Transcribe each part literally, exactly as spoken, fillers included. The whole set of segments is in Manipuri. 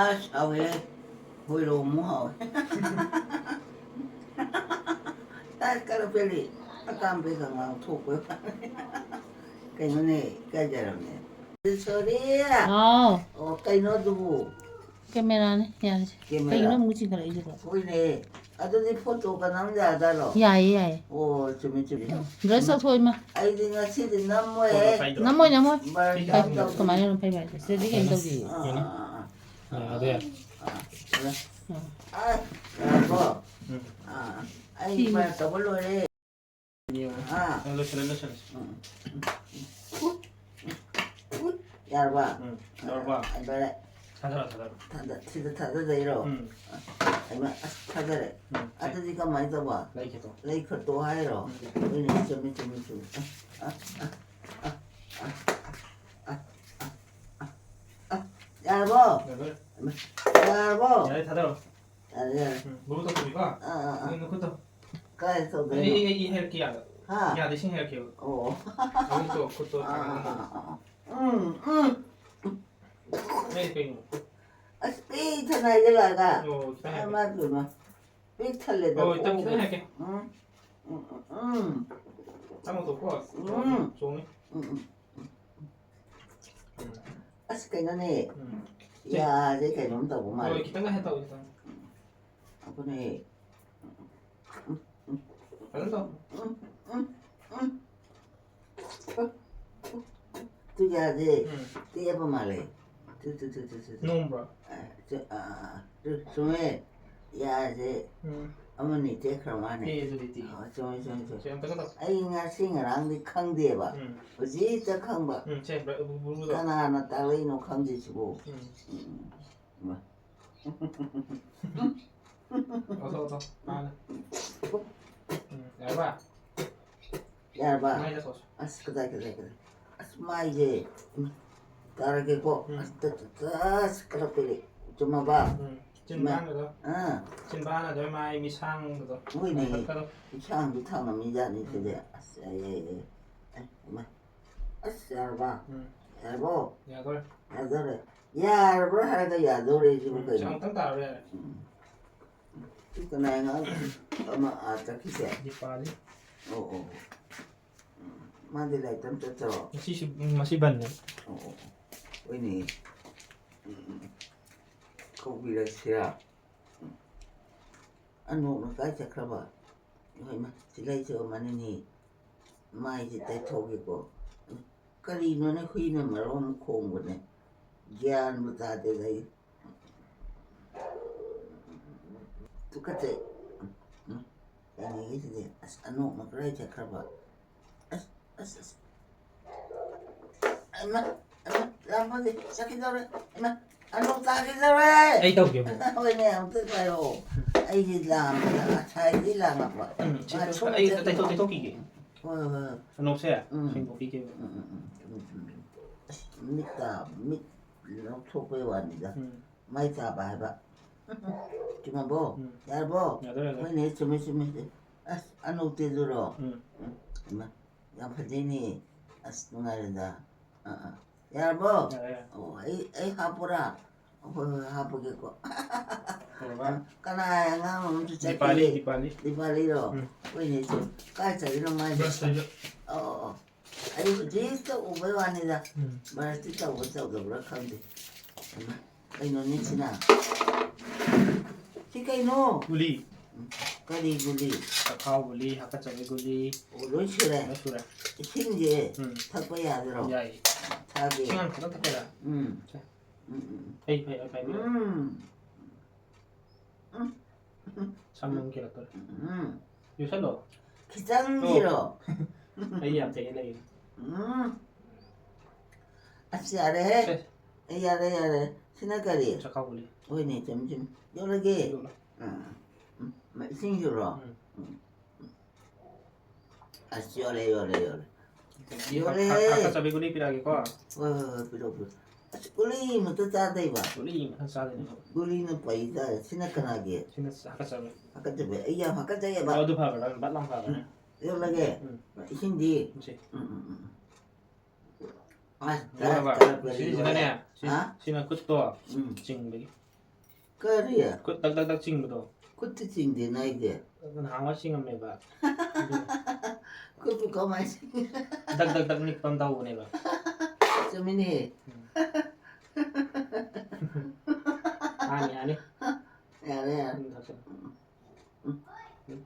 ꯑꯁ, ꯍꯥꯎꯋꯦ꯫ ꯍꯣꯏꯔꯣꯡꯃꯨꯛ ꯍꯥꯎꯋꯦ꯫ ꯇꯥꯏ, ꯀꯔꯝ ꯄꯦꯜꯂꯤ? ꯑꯀꯥꯝꯄꯩꯒ ꯉꯥꯡꯊꯣꯛꯄ꯫ ꯀꯩꯅꯣꯅꯦ, ꯏꯀꯥꯏꯖꯔꯝꯅꯦ꯫ ꯁꯣꯔꯤ꯫ ꯍꯥꯎ꯫ ꯑꯣ, ꯀꯩꯅꯣ ꯑꯗꯨꯕꯨ? ꯀꯦꯃꯦꯔꯥꯅꯦ, ꯌꯥꯔꯦꯁꯦ꯫ ꯀꯦꯃꯦꯔꯥ꯫ ꯀꯩꯅꯣ ꯑꯃꯨꯛ ꯆꯤꯡꯈꯠꯂꯛꯏꯁꯤꯕꯣ? ꯍꯣꯏꯅꯦ꯫ ꯑꯗꯨꯗꯤ ꯐꯣꯇꯣꯒ ꯅꯝ ꯌꯥꯖꯥꯠꯂꯣ? ꯌꯥꯏꯌꯦ, ꯌꯥꯏꯌꯦ꯫ ꯑꯣ, ꯆꯨꯝꯃꯤ, ꯆꯨꯝꯃꯤ꯫ ꯎꯝ꯫ ꯗ꯭ꯔꯦꯁ ꯂꯧꯊꯣꯛꯑꯣ, ꯏꯃꯥ꯫ ꯑꯩꯗꯤ ꯉꯁꯤꯗꯤ ꯅꯝꯃꯣꯏꯍꯦ꯫ ꯐꯣꯇꯣ ꯀꯥꯏꯗ? ꯅꯝꯃꯣꯏ, ꯅꯝꯃꯣꯏ꯫ ꯕꯥꯔ ꯀꯩ-, ꯀꯥꯏꯗ ꯇꯧ-, ꯀꯃꯥꯏꯅ ꯐꯩ ꯍꯥꯏꯁꯦ? ꯁꯤꯗꯗꯤ ꯀꯩꯅꯣ ꯇꯧꯗꯦ꯫ ꯑꯥ, ꯑꯥ, ꯑꯥ, ꯑꯥ꯫ ꯑꯥ, ꯑꯗꯨ ꯌꯥꯔꯦ꯫ ꯑꯥ, ꯑꯥ, ꯑꯥ, ꯌꯥꯔꯕꯣ? ꯎꯝ꯫ ꯑꯥ, ꯑꯩ ꯁꯤ ꯃꯥ ꯇꯧꯕ ꯂꯣꯏꯔꯦ꯫ ꯑꯥ꯫ ꯑꯥ, ꯂꯣꯏꯁꯤꯜꯂꯦ, ꯂꯣꯏꯁꯤꯜꯂꯦ꯫ ꯎꯝ, ꯎꯝ, ꯎꯝ꯫ ꯎꯝ, ꯌꯥꯔꯕ? ꯎꯝ, ꯌꯥꯔꯕ? ꯑꯥ, ꯂꯣꯏꯔꯦ꯫ ꯊꯥꯗꯔꯣ, ꯊꯥꯗꯔꯣ꯫ ꯊꯥꯗ-, ꯁꯤꯗ ꯊꯥꯗꯗꯣꯏꯔꯣ? ꯎꯝ꯫ ꯍꯩꯃꯥ, ꯑꯁ, ꯊꯥꯗꯔꯦ꯫ ꯎꯝ, ꯁꯦ꯫ ꯑꯗꯨꯗꯤ ꯀꯃꯥꯏꯅ ꯇꯧꯕ? ꯂꯩ ꯈꯠꯇꯣꯛ꯫ ꯂꯩ ꯈꯠꯇꯣꯛ ꯍꯥꯏꯔꯣ? ꯎꯝ꯫ ꯍꯣꯏꯅꯦ, ꯆꯨꯝꯃꯤ, ꯆꯨꯝꯃꯤ, ꯆꯨꯝꯃꯤ꯫ ꯑ, ꯑ, ꯑ, ꯑ, ꯑ, ꯑ, ꯑ, ꯑ, ꯑ, ꯌꯥꯔꯕꯣ? ꯌꯥꯔꯦ꯫ ꯌꯥꯔꯕꯣ? ꯌꯥꯔꯦ, ꯊꯥꯗꯔꯣ꯫ ꯌꯥꯔꯦ, ꯌꯥꯔꯦ꯫ ꯎꯝ, ꯕꯨꯕꯨ ꯇꯧꯊꯣꯛꯄꯤꯀꯣ꯫ ꯑꯥ, ꯑꯥ, ꯑꯥ꯫ ꯅꯪ ꯅꯈꯨꯠꯇꯣ꯫ ꯀꯥꯏ ꯇꯧꯗꯣꯏꯅꯣ? ꯑꯩ, ꯑꯩ, ꯑꯩ ꯍꯥꯏꯔꯛꯀꯦ, ꯌꯥꯗ꯫ ꯍꯥ? ꯌꯥꯗ, ꯏꯁꯤꯡ ꯍꯥꯏꯔꯛꯀꯦꯕ꯫ ꯑꯣ꯫ ꯑꯃꯨꯛꯇꯣ, ꯈꯨꯠꯇꯣ ꯑꯥ, ꯑꯥ, ꯊꯥꯡꯒꯠꯂꯒ꯫ ꯑꯥ, ꯑꯥ, ꯑꯥ꯫ ꯎꯝ, ꯎꯝ꯫ ꯅꯪ ꯀꯩꯅꯣ? ꯑꯁ, ꯄꯤꯛ ꯊꯟꯅ ꯍꯥꯏꯖꯜꯂꯛꯑꯒ꯫ ꯑꯣ, ꯈꯤꯇꯪ ꯍꯥꯏꯔꯛꯀꯦ꯫ ꯏꯃꯥ ꯄꯦꯝꯃ꯫ ꯄꯤꯛ ꯊꯜꯂꯦꯗ꯫ ꯑꯣ, ꯏꯇꯪ ꯈꯤꯇꯪ ꯍꯥꯏꯔꯛꯀꯦ꯫ ꯎꯝ, ꯎꯝ, ꯎꯝ, ꯎꯝ꯫ ꯇꯞꯅ ꯇꯧꯀꯣ꯫ ꯎꯝ꯫ ꯆꯣꯡꯉꯤ꯫ ꯎꯝ, ꯎꯝ꯫ ꯎꯝ꯫ ꯑꯁ, ꯀꯩꯅꯣꯅꯦ꯫ ꯎꯝ꯫ ꯌꯥꯁꯦ ꯀꯩꯅꯣꯝ ꯇꯧꯕ ꯃꯥꯜꯂꯦ꯫ ꯍꯣꯏ, ꯈꯤꯇꯪꯒ ꯍꯦꯟꯅ ꯇꯧ, ꯈꯤꯇꯪ꯫ ꯑꯩꯈꯣꯏꯅꯦ꯫ ꯎꯝ, ꯎꯝ, ꯐꯖꯅ ꯇꯧ꯫ ꯎꯝ, ꯎꯝ, ꯎꯝ꯫ ꯇꯨ ꯌꯥꯁꯦ ꯎꯝ꯫ ꯇꯦꯛꯑꯕ ꯃꯥꯜꯂꯦ꯫ ꯇꯨ, ꯇꯨ, ꯇꯨ꯫ ꯅꯣꯝꯕ꯭ꯔꯣ? ꯑ, ꯇꯨ, ꯑ, ꯑ, ꯑ꯫ ꯇꯨ, ꯆꯨꯝꯃꯦ꯫ ꯌꯥꯁꯦ ꯎꯝ꯫ ꯑꯃꯅꯤ ꯇꯦꯛꯈ꯭ꯔ ꯃꯥꯅꯦ꯫ ꯇꯦꯛꯑꯦ ꯑꯗꯨꯗꯤ, ꯇꯦꯛꯑꯦ꯫ ꯑ, ꯆꯨꯝꯃꯦ, ꯆꯨꯝꯃꯦ, ꯆꯨꯝꯃꯦ꯫ ꯁꯦ, ꯑꯝꯇꯒ ꯇꯧ꯫ ꯑꯩ ꯉꯁꯤ ꯉꯔꯥꯡꯗꯤ ꯈꯪꯗꯦꯕ꯫ ꯎꯝ꯫ ꯍꯧꯖꯤꯛꯇ ꯈꯪꯕ꯫ ꯎꯝ, ꯁꯦ, ꯕ꯭ꯔ-, ꯕꯨ-, ꯕꯨ-, ꯕꯨ-, ꯀꯅꯥꯅ ꯇꯥꯛꯂꯛꯏꯅꯣ ꯈꯪꯗꯦ ꯁꯤꯕꯨ꯫ ꯎꯝ꯫ ꯎꯝ, ꯎꯝ, ꯎꯝ꯫ ꯑꯣꯊꯣ, ꯑꯣꯊꯣ꯫ ꯃꯥꯅ꯫ ꯎꯝ, ꯌꯥꯔꯕ? ꯌꯥꯔꯕ? ꯃꯥꯏꯗ ꯊꯣꯛꯑꯣ꯫ ꯑꯁ, ꯀꯗꯥꯏ, ꯀꯗꯥꯏ, ꯀꯗꯥꯏ? ꯑꯁ, ꯃꯥꯏꯁꯦ꯫ ꯎꯝ, ꯇꯥꯔꯒꯦꯀꯣ꯫ ꯎꯝ꯫ ꯑꯁ, ꯇ, ꯇ, ꯇ, ꯑꯁ, ꯈꯔ ꯄꯦꯜꯂꯦ꯫ ꯆꯨꯝꯃꯕ? ꯎꯝ꯫ ꯆꯤꯟꯕꯥꯟꯒꯗꯣ꯫ ꯑꯥ꯫ ꯆꯤꯟꯕꯥꯟ ꯑꯗꯣ ꯃꯥꯏ ꯃꯤꯁꯥꯡꯒꯗꯣ꯫ ꯍꯣꯏꯅꯦ꯫ ꯃꯥꯏ ꯈꯛꯀꯗꯣ꯫ ꯏꯁꯥꯡꯗꯤ ꯊꯥꯡꯅ ꯃꯤꯖꯥꯠꯅꯤ ꯁꯤꯗꯤ꯫ ꯎꯝ꯫ ꯑꯁ, ꯌꯥꯏ, ꯌꯥꯏ, ꯌꯥꯏ꯫ ꯑꯦ, ꯏꯃꯥ꯫ ꯑꯁ, ꯌꯥꯔꯕ? ꯎꯝ꯫ ꯌꯥꯔꯕꯣ? ꯌꯥꯗꯣꯔꯦ꯫ ꯌꯥꯗꯣꯔꯦ꯫ ꯌꯥꯔꯕ꯭ꯔꯥ ꯍꯥꯏꯔꯒ ꯌꯥꯗꯧꯔꯦ ꯁꯤꯕꯨ ꯎꯝ, ꯀꯩꯅꯣ? ꯆꯥꯎꯇꯪ ꯇꯥꯔꯣꯏ ꯍꯥꯏꯔꯦ꯫ ꯎꯝ꯫ ꯁꯤ ꯀꯅꯥꯏ ꯑꯉꯥꯡ ꯑꯃ ꯑꯥ ꯆꯠꯈꯤꯁꯦ? ꯗꯤꯄꯥꯂꯤ꯫ ꯑꯣ, ꯑꯣ꯫ ꯎꯝ, ꯃꯥꯗꯤ ꯂꯥꯏꯔꯤꯛ ꯇꯝ ꯆꯠꯇ꯭ꯔꯣ? ꯉꯁꯤꯁꯨ, ꯎꯝ, ꯉꯁꯤ ꯕꯟꯅꯦ꯫ ꯑꯣ, ꯑꯣ, ꯑꯣ꯫ ꯍꯣꯏꯅꯦ꯫ ꯎꯝ, ꯎꯝ, ꯎꯝ꯫ ꯀꯧꯕꯤꯔꯛꯁꯤꯔꯥ? ꯎꯝ꯫ ꯑꯅꯣꯛꯅ ꯀꯥꯏ ꯆꯠꯈ꯭ꯔꯕ? ꯏꯃꯥ, ꯏꯃꯥ, ꯁꯤ ꯂꯩꯁꯨ ꯑꯃꯅꯤꯅꯦ꯫ ꯃꯥꯏꯁꯦ ꯇꯩꯊꯣꯛꯀꯦꯀꯣ꯫ ꯀꯔꯤꯅꯣꯅꯦ, ꯍꯨꯏꯅ ꯃꯔꯣꯟ ꯑꯃ ꯈꯣꯡꯕꯅꯦ꯫ ꯒ꯭ꯌꯥꯟꯕꯨ ꯇꯥꯗꯦꯗ ꯑꯩ꯫ ꯇꯨꯀꯠꯆꯩ꯫ ꯎꯝ, ꯀꯩꯅꯣꯒꯤꯁꯤꯗꯤ, ꯑꯁ, ꯑꯅꯣꯛꯅ ꯀꯗꯥꯏ ꯆꯠꯈ꯭ꯔꯕ? ꯑꯁ, ꯑꯁ, ꯑꯁ꯫ ꯍꯩꯃꯥ, ꯍꯩꯃꯥ, ꯂꯥꯝꯕꯒꯤ ꯆꯠꯈꯤꯗꯧꯔꯦ꯫ ꯍꯩꯃꯥ, ꯑꯅꯣꯛ ꯇꯥꯈꯤꯗꯧꯔꯦ꯫ ꯑꯩ ꯇꯧꯒꯦ, ꯑꯃꯨꯛ꯫ ꯍꯣꯏꯅꯦ, ꯑꯃꯨꯛꯇ ꯄꯥꯏꯔꯛꯑꯣ꯫ ꯑꯩꯁꯦ ꯂꯥꯝꯕꯗ ꯉꯁꯥꯏꯗꯒꯤ ꯂꯥꯝꯃꯛꯄ꯫ ꯎꯝ, ꯁꯤ ꯃꯥ ꯁꯨꯝ ꯇꯩꯊꯣꯛ-, ꯆꯠꯈꯤꯗꯧꯔꯦ꯫ ꯇꯩꯊꯣꯛ-, ꯇꯩꯊꯣꯛꯈꯤꯒꯦ꯫ ꯍꯣꯏ, ꯍꯣꯏ, ꯍꯣꯏ꯫ ꯑꯅꯣꯛꯁꯦ ꯎꯝ꯫ ꯁꯦꯡꯗꯣꯛꯈꯤꯒꯦꯕ꯫ ꯎꯝ, ꯎꯝ, ꯎꯝ, ꯎꯝ, ꯎꯝ꯫ ꯑꯁ, ꯃꯤꯠ ꯇꯥ-, ꯃꯤꯠ ꯂꯧꯊꯣꯛꯄꯩ ꯋꯥꯅꯤꯗ꯫ ꯎꯝ꯫ ꯃꯥꯏ ꯇꯥꯕ ꯍꯥꯏꯕ꯫ ꯆꯨꯝꯃꯕꯣ? ꯎꯝ꯫ ꯌꯥꯔꯕꯣ? ꯌꯥꯗꯧꯔꯦ, ꯌꯥꯗꯧꯔꯦ꯫ ꯍꯣꯏꯅꯦ, ꯆꯨꯝꯃꯦ, ꯆꯨꯝꯃꯦ, ꯆꯨꯝꯃꯦ꯫ ꯑꯁ, ꯑꯅꯣꯛꯇꯦꯗꯨꯔꯣ? ꯎꯝ꯫ ꯎꯝ꯫ ꯏꯃꯥ, ꯌꯥꯝ ꯐꯖꯩꯅꯦ꯫ ꯑꯁ, ꯅꯨꯡꯉꯥꯏꯔꯦꯗ꯫ ꯑꯥ, ꯑꯥ꯫ ꯌꯥꯔꯕꯣ? ꯌꯥꯔꯦ, ꯌꯥꯔꯦ꯫ ꯑꯣ, ꯑꯩ, ꯑꯩ ꯍꯥꯞꯄꯣꯔꯥ? ꯍꯣꯏ, ꯍꯣꯏ, ꯍꯥꯄꯒꯦꯀꯣ꯫ ꯍꯣꯏ, ꯍꯣꯏ꯫ ꯀꯅꯥ ꯑꯉꯥꯡ ꯑꯃꯁꯨ ꯆꯠꯈꯤ? ꯗꯤꯄꯥꯂꯤ, ꯗꯤꯄꯥꯂꯤ꯫ ꯗꯤꯄꯥꯂꯤꯔꯣ? ꯎꯝ꯫ ꯍꯣꯏꯅꯦ, ꯆꯨꯝ-, ꯀꯥꯏ ꯆꯠꯂꯤꯅꯣ ꯃꯥꯏꯗꯤ? ꯕ꯭ꯔꯁ ꯇꯩꯕ꯫ ꯑꯣ, ꯑꯣ, ꯑꯣ꯫ ꯑꯩ ꯍꯧꯖꯤꯛꯇ ꯎꯕꯩ ꯋꯥꯅꯤꯗ꯫ ꯎꯝ꯫ ꯕ꯭ꯔꯁꯇꯤ ꯇꯧꯕ ꯇꯧꯗꯕ꯭ꯔꯥ ꯈꯪꯗꯦ꯫ ꯀꯩꯅꯣꯅꯦ ꯁꯤꯅ? ꯁꯤ ꯀꯩꯅꯣ? ꯒꯨꯂꯤ꯫ ꯎꯝ, ꯀꯔꯤ ꯒꯨꯂꯤ? ꯆꯈꯥꯎ ꯒꯨꯂꯤ, ꯍꯥꯀꯠꯆꯕ ꯒꯨꯂꯤ꯫ ꯑꯣ, ꯂꯣꯏ ꯁꯨꯔꯦ? ꯂꯣꯏ ꯁꯨꯔꯦ꯫ ꯏꯁꯤꯡꯁꯦ ꯎꯝ꯫ ꯊꯛꯄ ꯌꯥꯗ꯭ꯔꯣ? ꯌꯥꯏꯌꯦ꯫ ꯊꯛꯑꯒꯦ꯫ ꯏꯁꯤꯡ ꯌꯥꯝ ꯈꯤꯇꯪ ꯊꯛꯀꯦꯔꯥ? ꯎꯝ꯫ ꯁꯦ꯫ ꯎꯝ, ꯎꯝ, ꯎꯝ꯫ ꯐꯩ, ꯐꯩ, ꯐꯩ, ꯐꯩ꯫ ꯎꯝ꯫ ꯁꯝ ꯑꯃ ꯀꯦꯜꯂꯛꯇꯣꯔꯦ꯫ ꯎꯝ꯫ ꯌꯣꯠꯁꯜꯂꯣ꯫ ꯈꯤꯇꯪꯒꯤꯔꯣ? ꯑꯣ꯫ ꯑꯩ ꯌꯥꯝ ꯊꯦꯡꯉꯦ ꯂꯩ꯫ ꯎꯝ꯫ ꯑꯁ, ꯌꯥꯔꯦꯍꯦ꯫ ꯁꯦ꯫ ꯑꯦ, ꯌꯥꯔꯦ, ꯌꯥꯔꯦ꯫ ꯁꯤꯅ ꯀꯔꯤ? ꯆꯈꯥꯎ ꯒꯨꯂꯤ꯫ ꯍꯣꯏꯅꯦ, ꯆꯨꯝꯃꯤ, ꯆꯨꯝꯃꯤ꯫ ꯌꯣꯠꯂꯒꯦ? ꯌꯣꯠꯂꯣ꯫ ꯑꯥ꯫ ꯎꯝ, ꯏꯁꯤꯡꯁꯨꯔꯣ? ꯎꯝ꯫ ꯎꯝ꯫ ꯑꯁ, ꯌꯣꯜꯂꯦ, ꯌꯣꯜꯂꯦ, ꯌꯣꯜꯂꯦ꯫ ꯑꯗꯒꯤ ꯌꯣꯜꯂꯦ꯫ ꯍꯥ-, ꯍꯥ-, ꯍꯥꯀꯠꯆꯕꯤ ꯒꯨꯂꯤ ꯄꯤꯔꯛꯑꯒꯦꯀꯣ꯫ ꯍꯣꯏ, ꯍꯣꯏ, ꯍꯣꯏ, ꯄꯤꯔꯛꯑꯣ, ꯄꯤꯔꯛꯑꯣ꯫ ꯑꯁ, ꯒꯨꯂꯤ ꯃꯛꯇ ꯆꯥꯗꯣꯏꯕ? ꯒꯨꯂꯤ ꯃꯛꯇ ꯆꯥꯗꯣꯏꯅꯦꯕ꯫ ꯒꯨꯂꯤꯅ ꯄꯩ ꯇꯥꯔꯦ꯫ ꯁꯤꯅ ꯀꯅꯥꯒꯤ? ꯁꯤꯅ ꯍꯥꯀꯠꯆꯕꯤ꯫ ꯍꯥꯀꯠꯆꯕꯤ꯫ ꯑꯩ ꯌꯥꯝ ꯍꯥꯀꯠꯆꯩꯌꯦꯕ꯫ ꯑꯣ, ꯑꯗꯨ ꯐꯕ꯭ꯔꯥ? ꯕꯠ ꯂꯥꯎ ꯐꯕ꯭ꯔꯥ? ꯎꯝ꯫ ꯌꯣꯜꯂꯒꯦ? ꯎꯝ꯫ ꯏꯁꯤꯡꯗꯤ? ꯁꯤ꯫ ꯎꯝ, ꯎꯝ, ꯎꯝ, ꯎꯝ꯫ ꯑꯁ, ꯇꯔꯥ, ꯂꯣꯏꯔꯕ? ꯇꯔꯥ, ꯀꯔꯤ ꯁꯤꯁꯤꯅꯅꯦ, ꯂꯣꯏꯔꯦ? ꯁꯤ-, ꯍꯥ? ꯁꯤꯅ ꯈꯨꯠꯇꯣ ꯎꯝ꯫ ꯆꯤꯡꯕꯒꯤ꯫ ꯀꯔꯤ? ꯈꯨꯠ ꯇꯛ ꯇꯛ ꯇꯛ ꯆꯤꯡꯕꯗꯣ꯫ ꯈꯨꯠꯇꯤ ꯆꯤꯡꯗꯦꯅ ꯑꯩꯗꯤ꯫ ꯅꯍꯥꯟꯋꯥꯏ ꯆꯤꯡꯉꯝꯃꯦꯕ꯫ ꯈꯨꯠꯄꯨ ꯀꯃꯥꯏ ꯆꯤꯡ-? ꯗꯛ ꯗꯛ ꯗꯛ ꯅꯤꯛꯄ ꯑꯃ ꯇꯧꯕꯅꯦꯕ꯫ ꯆꯨꯝꯃꯤꯅꯦ꯫ ꯎꯝ꯫ ꯌꯥꯅꯤ, ꯌꯥꯅꯤ꯫ ꯌꯥꯔꯦ, ꯌꯥꯔꯦ꯫ ꯎꯝ, ꯊꯛꯆꯜꯂꯣ꯫ ꯎꯝ꯫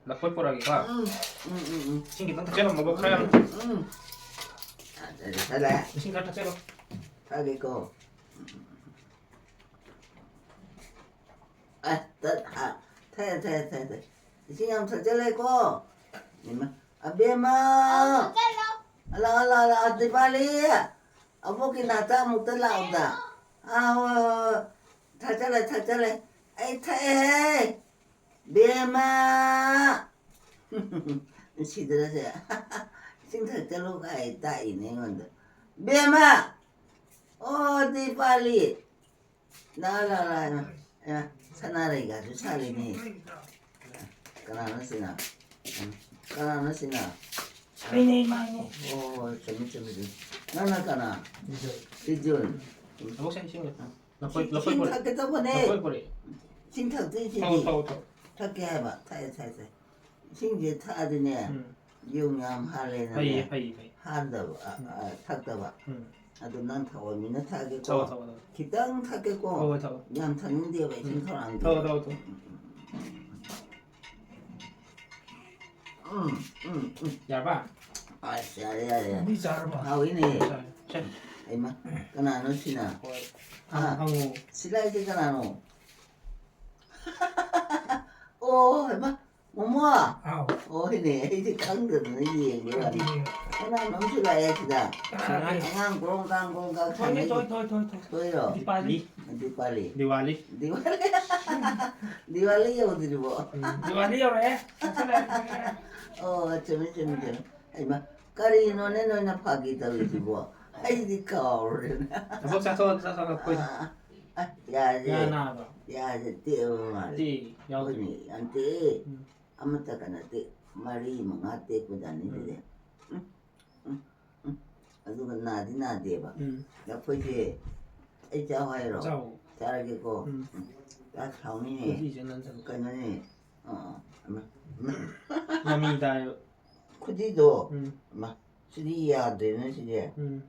ꯂꯐꯣꯏ ꯄꯨꯔꯛꯑꯒꯦꯀꯣ꯫ ꯎꯝ, ꯎꯝ, ꯎꯝ, ꯎꯝ꯫ ꯏꯁꯤꯡ ꯈꯤꯇꯪ ꯊꯛꯆꯜꯂꯣ, ꯃꯕꯨꯛ ꯈꯔ ꯌꯥꯝ꯫ ꯎꯝ꯫ ꯌꯥꯔꯦ, ꯌꯥꯔꯦ꯫ ꯏꯁꯤꯡ ꯈꯔ ꯊꯛꯆꯜꯂꯣ꯫ ꯊꯛꯑꯒꯦꯀꯣ꯫ ꯑꯁ, ꯇꯠ-, ꯑ, ꯊꯛꯑꯦ, ꯊꯛꯑꯦ, ꯊꯛꯑꯦ, ꯊꯛꯑꯦ꯫ ꯏꯁꯤꯡ ꯌꯥꯝ ꯊꯛꯆꯜꯂꯦꯀꯣ꯫ ꯏꯃꯥ, ꯑꯕꯦꯝꯃ! Hello, hello, hello, Dipali! ꯑꯕꯣꯛꯀꯤ ꯅꯥꯛꯇ ꯑꯃꯨꯛꯇ ꯂꯥꯛꯑꯣꯗ꯫ ꯑꯥ, ꯍꯣꯏ, ꯍꯣꯏ, ꯍꯣꯏ꯫ ꯊꯛꯆꯜꯂꯦ, ꯊꯛꯆꯜꯂꯦ꯫ ꯑꯩ ꯊꯛꯑꯦꯍꯦ! ꯕꯦꯝꯃ! ꯅꯨꯡꯁꯤꯗ꯭ꯔꯁꯦ? ꯏꯁꯤꯡ ꯊꯛꯆꯜꯂꯨ ꯀꯥꯏ ꯇꯥꯛꯏꯅꯦ ꯑꯩꯉꯣꯟꯗ꯫ ꯕꯦꯝꯃ! ꯑꯣ, ꯗꯤꯄꯥꯂꯤ! ꯂꯥ, ꯂꯥ, ꯂꯥ, ꯏꯃꯥ, ꯏꯃꯥ, ꯁꯅꯥꯔꯩꯒꯁꯨ ꯁꯥꯠꯂꯤꯅꯦ꯫ ꯀꯅꯥꯅꯣ ꯁꯤꯅ? ꯎꯝ, ꯀꯅꯥꯅꯣ ꯁꯤꯅ? ꯑꯩꯅꯦ, ꯏꯃꯥꯅꯦ꯫ ꯑꯣ, ꯆꯨꯝꯃꯤ, ꯆꯨꯝꯃꯤ, ꯆꯨꯝꯃꯤ꯫ ꯅꯪꯅ ꯀꯅꯥ? ꯕꯤꯖꯣꯏ꯫ ꯕꯤꯖꯣꯏ꯫ ꯎꯝ꯫ ꯂꯐꯣꯏ ꯁꯦꯝ-, ꯁꯦꯝꯒꯦ꯫ ꯂꯐꯣꯏ, ꯏꯁꯤꯡ, ꯂꯐꯣꯏ ꯏꯁꯤꯡ ꯄꯨꯔꯛꯑꯦ꯫ ꯊꯛꯀꯦ ꯇꯧꯕꯅꯦ꯫ ꯂꯐꯣꯏ ꯄꯨꯔꯛꯑꯦ꯫ ꯏꯁꯤꯡ ꯊꯛꯇꯣꯏꯁꯤꯗꯤ꯫ ꯊꯛꯑꯣ, ꯊꯛꯑꯣ, ꯊꯛꯑꯣ꯫ ꯊꯛꯀꯦ ꯍꯥꯏꯕ꯫ ꯊꯛꯑꯦ, ꯊꯛꯑꯦ, ꯊꯛꯑꯦ꯫ ꯏꯁꯤꯡꯁꯦ ꯊꯛꯑꯗꯤꯅꯦ, ꯎꯝ꯫ ꯌꯨꯡ ꯌꯥꯝ ꯍꯥꯜꯂꯦꯅꯅꯦ꯫ ꯐꯩꯌꯦ, ꯐꯩꯌꯦ, ꯐꯩꯌꯦ꯫ ꯍꯥꯟꯗꯕ, ꯑ, ꯎꯝ꯫ ꯑ, ꯊꯛꯇꯕ꯫ ꯎꯝ꯫ ꯑꯗꯨ ꯅꯪ ꯊꯛꯑꯣ, ꯃꯤꯅ ꯊꯛꯑꯒꯦꯀꯣ꯫ ꯊꯛꯑꯣ, ꯊꯛꯑꯣ, ꯊꯛꯑꯣ꯫ ꯈꯤꯇꯪ ꯊꯛꯀꯦꯀꯣ꯫ ꯍꯣꯏ, ꯍꯣꯏ, ꯊꯛꯑꯣ꯫ ꯌꯥꯝ ꯊꯛꯅꯤꯡꯗꯦꯕ, ꯏꯁꯤꯡ ꯎꯝ꯫ ꯈꯧꯔꯥꯡꯗꯦꯕ꯫ ꯊꯛꯑꯣ, ꯊꯛꯑꯣ, ꯊꯛꯑꯣ꯫ ꯎꯝ, ꯎꯝ, ꯎꯝ, ꯎꯝ꯫ ꯎꯝ, ꯎꯝ, ꯎꯝ꯫ ꯌꯥꯔꯕ? ꯑꯁ, ꯌꯥꯔꯦ, ꯌꯥꯔꯦ, ꯌꯥꯔꯦ꯫ ꯃꯤ ꯆꯥꯔꯕ? ꯍꯥꯎꯏꯅꯦ꯫ ꯆꯥꯔꯦ, ꯆꯥꯔꯦ꯫ ꯍꯩꯃ, ꯀꯅꯥꯅꯣ ꯁꯤꯅ? ꯍꯣꯏ꯫ ꯍꯥ? ꯍꯪꯉꯨ, ꯍꯪꯉꯨ꯫ ꯁꯤ ꯂꯥꯛꯏꯁꯦ ꯀꯅꯥꯅꯣ? ꯑꯣ, ꯍꯩꯃ, ꯃꯣꯃꯣ? ꯍꯥꯎ꯫ ꯑꯣ, ꯍꯣꯏꯅꯦ, ꯑꯩꯗꯤ ꯈꯪꯗꯗꯅ ꯌꯦꯡꯕꯩ ꯋꯥꯅꯤ꯫ ꯑꯗꯨꯅꯦ꯫ ꯀꯅꯥꯅꯣꯝꯁꯨ ꯂꯥꯛꯑꯦ ꯁꯤꯗ꯫ ꯀꯅꯥ ꯂꯥꯛꯑꯦ? ꯑꯉꯥꯡ ꯒ꯭ꯔꯣꯡ ꯒ꯭ꯔꯥꯡ ꯒ꯭ꯔꯣꯡ ꯒ꯭ꯔꯥꯡ ꯊꯣꯏ, ꯁꯥꯟꯅꯩꯗꯣ꯫ ꯊꯣꯏ, ꯊꯣꯏ, ꯊꯣꯏ, ꯊꯣꯏ꯫ ꯊꯣꯏꯔꯣ? ꯗꯤꯄꯥꯂꯤ꯫ ꯗꯤꯄꯥꯂꯤ꯫ ꯗꯤꯋꯥꯂꯤ꯫ ꯗꯤꯋꯥꯂꯤ꯫ ꯗꯤꯋꯥꯂꯤ ꯌꯧꯗ꯭ꯔꯤꯕꯣ? ꯎꯝ, ꯗꯤꯋꯥꯂꯤ ꯌꯧꯔꯛꯑꯦ꯫ ꯑꯣ, ꯆꯨꯝꯃꯤ, ꯆꯨꯝꯃꯤ, ꯆꯨꯝꯃꯤ꯫ ꯍꯩꯃ, ꯀꯔꯤꯅꯣꯅꯦ ꯅꯣꯏꯅ ꯐꯥꯒꯤ ꯇꯧꯔꯤꯁꯤꯕꯣ? ꯑꯩꯗꯤ ꯀꯥꯎꯔꯦꯅꯦ꯫ ꯊꯕꯛ ꯆꯠꯊꯣꯛ, ꯆꯠꯊꯣꯛ, ꯑꯩꯈꯣꯏ꯫ ꯑꯥ, ꯑꯥ, ꯌꯥꯔꯦ꯫ ꯌꯥ ꯅꯥꯕ꯭ꯔꯣ? ꯌꯥꯁꯦ ꯇꯦꯛꯑꯕ ꯃꯥꯜꯂꯦ꯫ ꯇꯦꯛꯏ, ꯌꯥꯎꯗ꯭ꯔꯤ꯫ ꯍꯣꯏꯅꯦ, ꯌꯥꯝ ꯇꯦꯛꯑꯦ꯫ ꯎꯝ꯫ ꯑꯃꯇ ꯀꯩꯅꯣ ꯇꯦꯛ-, ꯃꯔꯤ ꯃꯉꯥ ꯇꯦꯛꯄꯖꯥꯠꯅꯤ ꯎꯝ꯫ ꯁꯤꯗꯤ꯫ ꯎꯝ, ꯎꯝ, ꯎꯝ꯫ ꯑꯗꯨꯒ ꯅꯥꯗꯤ ꯅꯥꯗꯦꯕ꯫ ꯎꯝ꯫ ꯂꯐꯣꯏꯁꯦ ꯑꯩ ꯆꯥꯎ ꯍꯥꯏꯔꯣ? ꯆꯥꯎ꯫ ꯆꯥꯔꯒꯦꯀꯣ꯫ ꯎꯝ꯫ ꯆꯥꯛ ꯁꯥꯎꯅꯤꯅꯦ꯫ ꯈꯨꯖꯤꯁꯦ ꯅꯟꯁꯜꯂꯨ꯫ ꯀꯩꯅꯣꯅꯦ꯫ ꯑꯥ, ꯑꯥ꯫ ꯑꯃ, ꯑꯃ꯫ ꯃꯃꯤ ꯇꯥꯏꯌꯦꯕ꯫ ꯈꯨꯖꯤꯗꯣ꯫ ꯎꯝ꯫ ꯑꯃ, ꯁꯤꯗꯤ ꯌꯥꯗ꯭ꯔꯦꯅꯦ ꯁꯤꯗꯤ꯫ ꯎꯝ꯫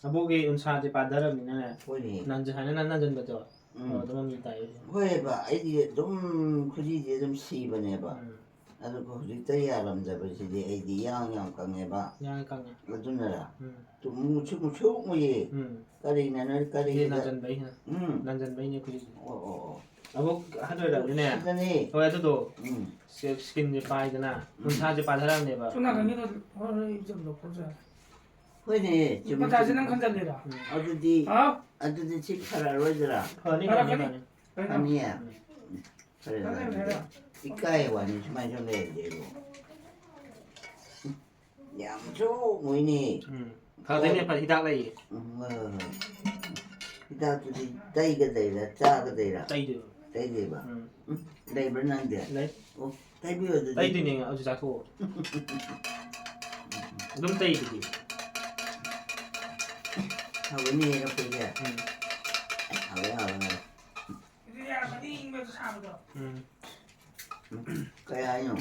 ꯑꯕꯣꯛꯀꯤ ꯎꯟꯁꯥꯁꯦ ꯄꯥꯊꯔꯕꯅꯤꯅꯅꯦ꯫ ꯍꯣꯏꯅꯦ꯫ ꯅꯟꯖ-, ꯍꯥꯏꯅ ꯅꯟ-, ꯅꯟꯖꯟꯕꯗꯣ꯫ ꯎꯝ꯫ ꯑꯣ, ꯑꯗꯨ ꯃꯃꯤ ꯇꯥꯏꯌꯦ꯫ ꯍꯣꯏꯕ, ꯑꯩꯗꯤ ꯑꯗꯨꯝ ꯈꯨꯖꯤꯁꯦ ꯑꯗꯨꯝ ꯁꯤꯕꯅꯦꯕ꯫ ꯎꯝ꯫ ꯑꯗꯨꯒ ꯍꯧꯖꯤꯛꯇ ꯌꯥꯔꯝꯗꯕꯁꯤꯗꯤ ꯑꯩꯗꯤ ꯌꯥꯡ ꯌꯥꯝ ꯀꯪꯉꯦꯕ꯫ ꯌꯥꯡ ꯀꯪꯉꯦ꯫ ꯑꯗꯨꯅꯔ? ꯎꯝ꯫ ꯇꯨ ꯃꯨꯁꯨꯛ ꯃꯨꯁꯨꯛ ꯃꯨꯏꯌꯦ꯫ ꯎꯝ꯫ ꯀꯔꯤꯅꯅꯣ, ꯁꯤꯗꯤ ꯀꯔꯤꯒꯤꯅ? ꯅꯟꯖꯟꯕꯩꯅ꯫ ꯎꯝ꯫ ꯅꯟꯖꯟꯕꯩꯅꯦ ꯈꯨꯖꯤꯁꯦ꯫ ꯑꯣ, ꯑꯣ, ꯑꯣ꯫ ꯑꯕꯣꯛ ꯑꯍꯟ ꯑꯣꯏꯔꯛꯑꯗꯤꯅꯦ꯫ ꯁꯤꯗꯅꯦ꯫ ꯍꯣꯏ, ꯑꯗꯨꯗꯣ꯫ ꯎꯝ꯫ ꯁꯤ-, ꯁ꯭ꯀꯤꯟꯁꯦ ꯄꯥꯏꯗꯅ, ꯎꯝ꯫ ꯎꯟꯁꯥꯁꯦ ꯄꯥꯊꯔꯛꯑꯅꯦꯕ꯫ ꯁꯣꯝ ꯅꯥꯀꯟꯒꯤꯗꯣ ꯍꯣꯏ, ꯍꯣꯏ, ꯏꯆꯝꯗꯣ ꯈꯣꯠꯆꯔꯦ꯫ ꯍꯣꯏꯅꯦ, ꯆꯨꯝꯃꯤ, ꯃꯇꯥꯁꯦ ꯆꯨꯝꯃꯤ꯫ ꯅꯪ ꯈꯟꯖꯜꯂꯤꯔꯣ? ꯎꯝ꯫ ꯑꯗꯨꯗꯤ, ꯍꯥꯎ? ꯑꯗꯨꯗꯤ ꯁꯤ ꯐꯔꯛꯑꯔꯣꯏꯗ꯭ꯔꯥ? ꯐꯅꯤ, ꯐꯅꯤ, ꯐꯔꯛꯀꯅꯤ꯫ ꯐꯅꯤ꯫ ꯐꯅꯤꯌꯦ? ꯎꯝ꯫ ꯐꯔꯦ, ꯐꯔꯦ, ꯐꯔꯦ, ꯐꯔꯦ꯫ ꯐꯔꯦ꯫ ꯏꯀꯥꯏ ꯋꯥꯅꯤ, ꯁꯨꯃꯥꯏꯅ ꯁꯨꯝ ꯂꯩꯔꯗꯤ ꯑꯩꯕꯨ꯫ ꯌꯥꯝ ꯆꯨꯝꯃꯣꯏꯅꯦ꯫ ꯎꯝ꯫ ꯐꯗꯣꯏꯅꯦ, ꯐ-, ꯍꯤꯗꯥꯛ ꯂꯩꯌꯦ꯫ ꯎꯝ, ꯍꯣꯏ, ꯍꯣꯏ, ꯍꯣꯏ꯫ ꯍꯤꯗꯥꯛꯇꯨꯗꯤ ꯇꯩꯒꯗꯩꯔꯥ, ꯆꯥꯒꯗꯩꯔꯥ? ꯇꯩꯗꯣꯏꯕ꯫ ꯇꯩꯗꯣꯏꯕ? ꯎꯝ꯫ ꯎꯝ, ꯂꯩꯕ꯭ꯔꯥ ꯅꯪꯗꯤ? ꯂꯩ꯫ ꯑꯣ, ꯇꯩꯕꯤꯌꯣ ꯑꯗꯨꯗꯤ꯫ ꯇꯩꯗꯣꯏꯅꯦ, ꯍꯧꯖꯤꯛ ꯆꯥꯊꯣꯛꯑꯣ꯫ ꯑꯗꯨꯝ ꯇꯩꯗꯨꯗꯤ꯫ ꯍꯥꯎꯕꯅꯦ, ꯂꯐꯣꯏꯁꯦ꯫ ꯎꯝ꯫ ꯍꯥꯎꯋꯦ, ꯍꯥꯎꯋꯦ, ꯍꯥꯎꯋꯦ꯫ ꯑꯗꯨꯗꯤ ꯌꯥꯔꯝꯃꯅꯤ, ꯏꯪꯕꯗꯣ ꯁꯥꯕꯗꯣ꯫ ꯎꯝ꯫ ꯀꯩ ꯍꯥꯏꯅꯣ?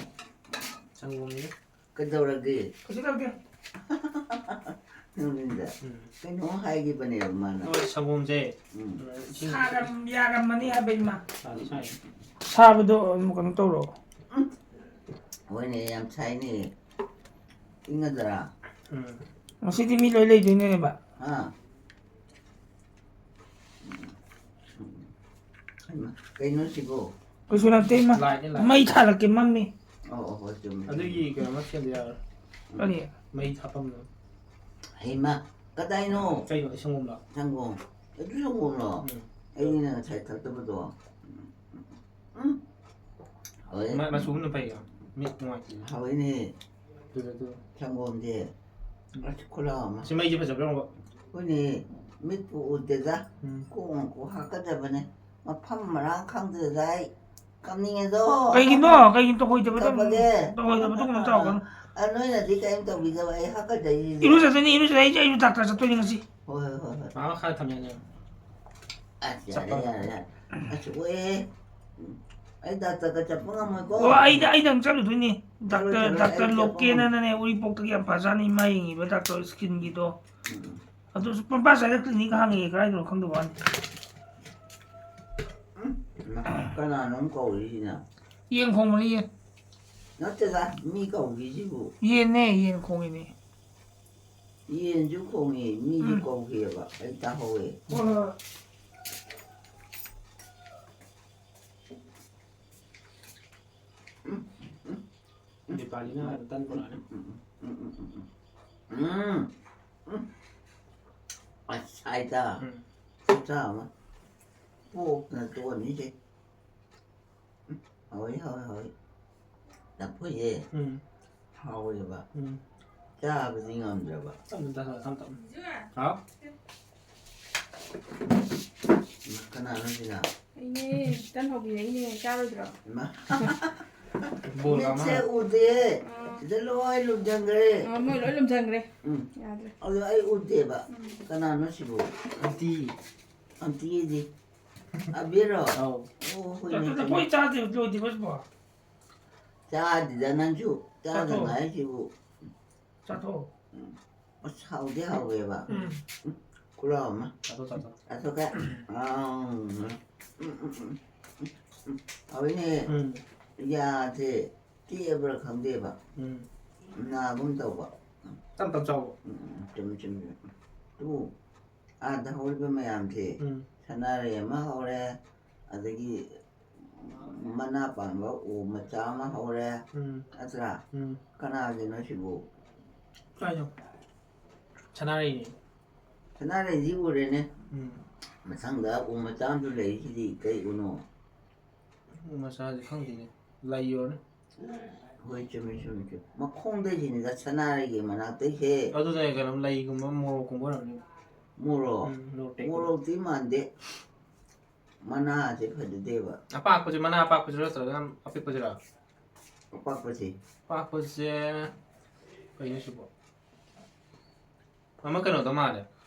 ꯁꯪꯒꯣꯝꯅꯤꯗ꯫ ꯀꯩꯗꯧꯔꯒꯦ? ꯀꯩꯁꯨ ꯇꯧꯗꯦ꯫ ꯅꯣꯡꯅꯤꯡꯗ꯫ ꯎꯝ꯫ ꯀꯩꯅꯣꯝ ꯍꯥꯏꯈꯤꯕꯅꯦꯕ ꯃꯥꯅ꯫ ꯍꯣꯏ, ꯁꯪꯒꯣꯝꯁꯦ꯫ ꯎꯝ꯫ ꯎꯝ, ꯏꯁꯤꯡ ꯁꯥꯔꯝ-, ꯌꯥꯔꯝꯃꯅꯤ ꯍꯥꯏꯕ, ꯏꯃꯥ꯫ ꯁꯥꯗꯤ ꯁꯥꯏ꯫ ꯁꯥꯕꯗꯣ ꯑꯗꯨꯝ ꯀꯩꯅꯣ ꯇꯧꯔꯣ꯫ ꯎꯝ꯫ ꯍꯣꯏꯅꯦ, ꯌꯥꯝ ꯁꯥꯏꯅꯦ꯫ ꯏꯪꯒꯗ꯭ꯔꯥ? ꯎꯝ꯫ ꯉꯁꯤꯗꯤ ꯃꯤ ꯂꯣꯏ ꯂꯩꯗꯣꯏꯅꯦꯕ꯫ ꯍꯥ? ꯍꯩꯃꯥ, ꯀꯩꯅꯣ ꯁꯤꯕꯣ? ꯀꯩꯁꯨ ꯅꯠꯇꯦ, ꯏꯃꯥ꯫ ꯂꯥꯏꯠꯅꯦ, ꯂꯥꯏꯠ꯫ ꯃꯩ ꯊꯥꯜꯂꯛꯀꯦ, ꯃꯝꯃꯤ꯫ ꯑꯣ, ꯑꯣ, ꯍꯣꯏ, ꯆꯨꯝꯃꯤ, ꯆꯨꯝꯃꯤ꯫ ꯑꯗꯨꯒꯤ ꯀꯩꯅꯣꯃ ꯁꯦꯝꯗ ꯌꯥꯔꯣꯏ꯫ ꯀꯔꯤ? ꯃꯩ ꯊꯥꯐꯝꯗꯣ꯫ ꯍꯩꯃꯥ, ꯀꯗꯥꯏꯅꯣ? ꯀꯩꯅꯣ, ꯁꯪꯒꯣꯝꯂꯣ? ꯁꯪꯒꯣꯝ꯫ ꯑꯗꯨ ꯁꯪꯒꯣꯝꯂꯣ? ꯎꯝ꯫ ꯑꯩꯅ ꯉꯁꯥꯏ ꯊꯛꯇꯕꯗꯣ꯫ ꯎꯝ꯫ ꯍꯥꯎꯋꯦ꯫ ꯃ-, ꯃꯆꯨ ꯑꯃꯅ ꯐꯩ꯫ ꯃꯤꯠ ꯅꯨꯡꯉꯥꯏꯇꯦ꯫ ꯍꯥꯎꯋꯦꯅꯦ꯫ ꯑꯗꯨꯗ, ꯑꯗꯨ꯫ ꯁꯪꯒꯣꯝꯁꯦ꯫ ꯎꯝ꯫ ꯑꯁ, ꯈꯨꯂꯥꯎ ꯑꯃ꯫ ꯁꯤ ꯃꯩꯁꯦ ꯐꯖꯕ꯭ꯔꯥ ꯌꯦꯡꯉꯣꯕ꯫ ꯍꯣꯏꯅꯦ, ꯃꯤꯠꯄꯨ ꯎꯗꯦꯗ꯫ ꯎꯝ꯫ ꯀꯣꯛꯅ ꯀꯣꯛ ꯍꯥꯀꯠꯆꯕꯅꯦ꯫ ꯃꯐꯝ ꯃꯔꯥꯡ ꯈꯪꯗ꯭ꯔꯦꯗ ꯑꯩ꯫ ꯀꯞꯅꯤꯡꯉꯦꯗꯣ꯫ ꯀꯩꯒꯤꯅꯣ? ꯀꯩꯒꯤꯅꯣ ꯇꯧꯍꯣꯏꯗꯕꯗꯣ? ꯀꯞꯄꯒꯦ꯫ ꯇꯧꯍꯣꯏꯗꯕꯗꯣ ꯀꯩꯅꯣ ꯇꯧꯒꯅꯨ꯫ ꯑ, ꯅꯣꯏꯅꯗꯤ ꯀꯔꯤꯝ ꯇꯧꯕꯤꯗꯕ, ꯑꯩ ꯍꯥꯀꯠꯆꯩꯁꯤꯗꯤ꯫ ꯏꯔꯨꯖꯗꯣꯏꯅꯤ, ꯏꯔꯨꯖꯗꯣꯏꯅꯤ, ꯑꯩꯁꯨ, ꯑꯩꯁꯨ ꯗꯥꯛꯇꯔ ꯆꯠꯇꯣꯏꯅꯤ ꯉꯁꯤ꯫ ꯍꯣꯏ, ꯍꯣꯏ, ꯍꯣꯏ, ꯍꯣꯏ꯫ ꯃꯥ ꯃꯈꯥꯗ ꯊꯝ ꯌꯥꯅꯤ꯫ ꯑꯁ, ꯌꯥꯔꯦ, ꯆꯠꯄ꯫ ꯌꯥꯔꯦ, ꯌꯥꯔꯦ꯫ ꯑꯁ, ꯑꯣꯏꯌꯦ꯫ ꯎꯝ꯫ ꯑꯩ ꯗꯥꯛꯇꯔꯒ ꯆꯠꯄ ꯉꯝꯃꯣꯏꯀꯣ꯫ ꯑꯣ, ꯑꯩꯗ-, ꯑꯩꯗꯪ ꯆꯠꯂꯨꯗꯣꯏꯅꯤ꯫ ꯆꯠꯂꯣ, ꯗꯥꯛꯇꯔ, ꯆꯠꯂꯣ, ꯗꯥꯛꯇꯔ ꯑꯩ ꯆꯠꯄ ꯂꯣꯀꯦꯟ ꯉꯝꯃꯣꯏ꯫ ꯑꯅꯅꯦ, ꯎꯔꯤꯄꯣꯛꯇꯒꯤ ꯌꯥꯝ ꯐꯖꯥꯠꯅꯤ, ꯃꯥ ꯌꯦꯡꯉꯤꯕ ꯗꯥꯛꯇꯔ ꯁ꯭ꯀꯤꯟꯒꯤꯗꯣ꯫ ꯎꯝ꯫ ꯑꯗꯨꯁꯨ ꯄꯝꯄꯥ ꯁ꯭ꯋꯥꯏꯗ ꯀ꯭ꯂꯤꯅꯤꯛ ꯍꯥꯡꯉꯦ, ꯀꯗꯥꯏꯗꯅꯣ ꯈꯪꯗꯕ ꯋꯥꯅꯤ꯫ ꯎꯝ, ꯀꯅꯥꯅꯣꯝ ꯀꯧꯔꯤꯁꯤꯅ? ꯌꯦꯟ ꯈꯣꯡꯕꯅꯤ, ꯌꯦꯟ꯫ ꯅꯠꯇꯦꯗ, ꯃꯤ ꯀꯧꯔꯤꯁꯤꯕꯨ꯫ ꯌꯦꯟꯅꯦ, ꯌꯦꯟ ꯈꯣꯡꯉꯤꯅꯦ꯫ ꯌꯦꯟꯁꯨ ꯈꯣꯡꯉꯤ, ꯃꯤꯁꯨ ꯎꯝ꯫ ꯀꯧꯈꯤꯑꯕ, ꯑꯩ ꯇꯥꯍꯧꯋꯦ꯫ ꯍꯣꯏ, ꯍꯣꯏ꯫ ꯎꯝ, ꯎꯝ, ꯎꯝ꯫ ꯗꯤꯄꯥꯂꯤꯅ ꯇꯟ ꯄꯨꯔꯛꯑꯅꯤ꯫ ꯎꯝ, ꯎꯝ, ꯎꯝ, ꯎꯝ, ꯎꯝ, ꯎꯝ꯫ ꯎꯝ, ꯎꯝ꯫ ꯑꯁ, ꯍꯥꯏꯗ꯫ ꯎꯝ꯫ ꯈꯨꯠꯁꯥ ꯑꯃ꯫ ꯄꯣꯛꯇꯅ ꯇꯣꯛꯑꯅꯤꯁꯦ꯫ ꯎꯝ, ꯍꯥꯎꯋꯤ, ꯍꯥꯎꯋꯤ, ꯍꯥꯎꯋꯤ꯫ ꯂꯐꯣꯏꯁꯦ ꯎꯝ꯫ ꯍꯥꯎꯋꯦꯕ꯫ ꯎꯝ꯫ ꯆꯥꯕꯗꯤ ꯉꯝꯗ꯭ꯔꯕ꯫ ꯇꯞꯅ ꯆꯥꯊꯣꯛ, ꯇꯞ ꯇꯞꯅ꯫ ꯍꯥꯎ? ꯀꯅꯥꯅꯣ ꯁꯤꯅ? ꯑꯩꯅꯦ, ꯈꯤꯇꯪ ꯍꯧꯕꯤꯔꯛꯏꯅꯦ, ꯆꯥꯔꯣꯏꯗ꯭ꯔꯣ? ꯏꯃꯥ꯫ ꯕꯣꯜ ꯃꯤꯠꯁꯦ ꯑꯃ꯫ ꯎꯗꯦ꯫ ꯑꯥ꯫ ꯁꯤꯗ ꯂꯣꯏ ꯂꯨꯝꯁꯤꯟꯈ꯭ꯔꯦ꯫ ꯑꯥ, ꯃꯣꯏ ꯂꯣꯏ ꯂꯨꯝꯁꯤꯟꯈ꯭ꯔꯦ꯫ ꯎꯝ꯫ ꯌꯥꯗ꯭ꯔꯦ꯫ ꯑꯗꯣ ꯑꯩ ꯎꯗꯦꯕ꯫ ꯎꯝ꯫ ꯀꯅꯥꯅꯣ ꯁꯤꯕꯨ? ꯑꯟꯇꯤ꯫ ꯑꯟꯇꯤꯗꯤ? ꯑꯕꯤꯔꯣ? ꯑꯧ꯫ ꯑꯣ, ꯍꯣꯏꯅꯦ, ꯆꯥ-, ꯆꯥ-, ꯆꯥ-, ꯆꯥ-, ꯆꯥꯗꯦ, ꯂꯣꯏꯗ꯭ꯔꯤꯕꯣ ꯁꯤꯕꯣ? ꯆꯥꯗꯦꯗ ꯅꯪꯁꯨ꯫ ꯆꯥꯗ ꯆꯥꯊꯣꯛ꯫ ꯉꯥꯏꯁꯤꯕꯨ꯫ ꯆꯥꯊꯣꯛ꯫ ꯎꯝ꯫ ꯑꯁ, ꯍꯥꯎꯗꯤ ꯍꯥꯎꯋꯦꯕ꯫ ꯎꯝ꯫ ꯎꯝ, ꯈꯨꯂꯥꯎ ꯑꯃ꯫ ꯆꯥꯊꯣꯛ, ꯆꯥꯊꯣꯛ꯫ ꯆꯥꯊꯣꯛꯀꯦ꯫ ꯎꯝ꯫ ꯑꯥ, ꯎꯝ, ꯎꯝ, ꯎꯝ, ꯎꯝ, ꯎꯝ꯫ ꯍꯥꯎꯋꯤꯅꯦ꯫ ꯎꯝ꯫ ꯌꯥꯁꯦ ꯇꯦꯛꯑꯕ꯭ꯔꯥ ꯈꯪꯗꯦꯕ꯫ ꯎꯝ꯫ ꯅꯥꯒꯨꯝ ꯇꯧꯕ꯫ ꯇꯞ ꯇꯞ ꯆꯥꯎꯕ꯫ ꯎꯝ, ꯎꯝ, ꯆꯨꯝꯃꯤ, ꯆꯨꯝꯃꯤ, ꯆꯨꯝꯃꯤ꯫ ꯇꯨ꯫ ꯑꯥꯗ ꯍꯧꯔꯤꯕ ꯃꯌꯥꯝꯁꯦ, ꯎꯝ꯫ ꯁꯅꯥꯔꯩ ꯑꯃ ꯍꯧꯔꯦ, ꯑꯗꯒꯤ ꯃꯅꯥ ꯄꯥꯟꯕ ꯎ ꯃꯆꯥ ꯑꯃ ꯍꯧꯔꯦ, ꯎꯝ꯫ ꯅꯠꯇ꯭ꯔꯥ? ꯎꯝ꯫ ꯀꯅꯥꯒꯤꯅꯣ ꯁꯤꯕꯨ? ꯀꯥꯏꯗꯅꯣ? ꯁꯅꯥꯔꯩꯅꯤ꯫ ꯁꯅꯥꯔꯩꯗꯤ ꯎꯔꯦꯅꯦ꯫ ꯎꯝ꯫ ꯃꯊꯪꯗ ꯎ ꯃꯆꯥ ꯑꯃꯁꯨ ꯂꯩꯔꯤꯁꯤꯗꯤ ꯀꯩ ꯎꯅꯣ? ꯎ ꯃꯆꯥꯁꯦ ꯈꯪꯗꯦꯅꯦ꯫ ꯂꯩ ꯑꯣꯏꯔꯅꯤ꯫ ꯍꯣꯏ, ꯆꯨꯝꯃꯤ, ꯆꯨꯝꯃꯤ, ꯆꯨꯝꯃꯤ꯫ ꯃꯈꯣꯡꯗꯩꯁꯤꯅꯤꯗ ꯁꯅꯥꯔꯩꯒꯤ ꯃꯅꯥꯛꯇꯩꯁꯦ꯫ ꯑꯗꯨꯅꯦ ꯀꯩꯅꯣ, ꯂꯩꯒꯨꯝꯕ, ꯃꯣꯔꯣꯛꯀꯨꯝꯕ ꯑꯣꯏꯔꯝꯅꯤ꯫ ꯃꯣꯔꯣꯛ? ꯎꯝ, ꯃꯣꯔꯣꯛ ꯇꯦꯛꯄꯗꯣ꯫ ꯃꯣꯔꯣꯛꯇꯤ ꯃꯥꯟꯗꯦ꯫ ꯃꯅꯥꯁꯦ ꯐꯖꯗꯦꯕ꯫ ꯑꯄꯥꯛꯄꯁꯦ, ꯃꯅꯥ ꯑꯄꯥꯛꯄꯁꯤꯔꯣ ꯅꯠꯇ꯭ꯔꯒꯅ ꯑꯄꯤꯛꯄꯁꯤꯔꯣ? ꯑꯄꯥꯛꯄꯁꯦ꯫ ꯑꯄꯥꯛꯄꯁꯦ ꯀꯩꯅꯣ ꯁꯤꯕꯣ? ꯑꯃ ꯀꯩꯅꯣꯗꯣ ꯃꯥꯜꯂꯦ꯫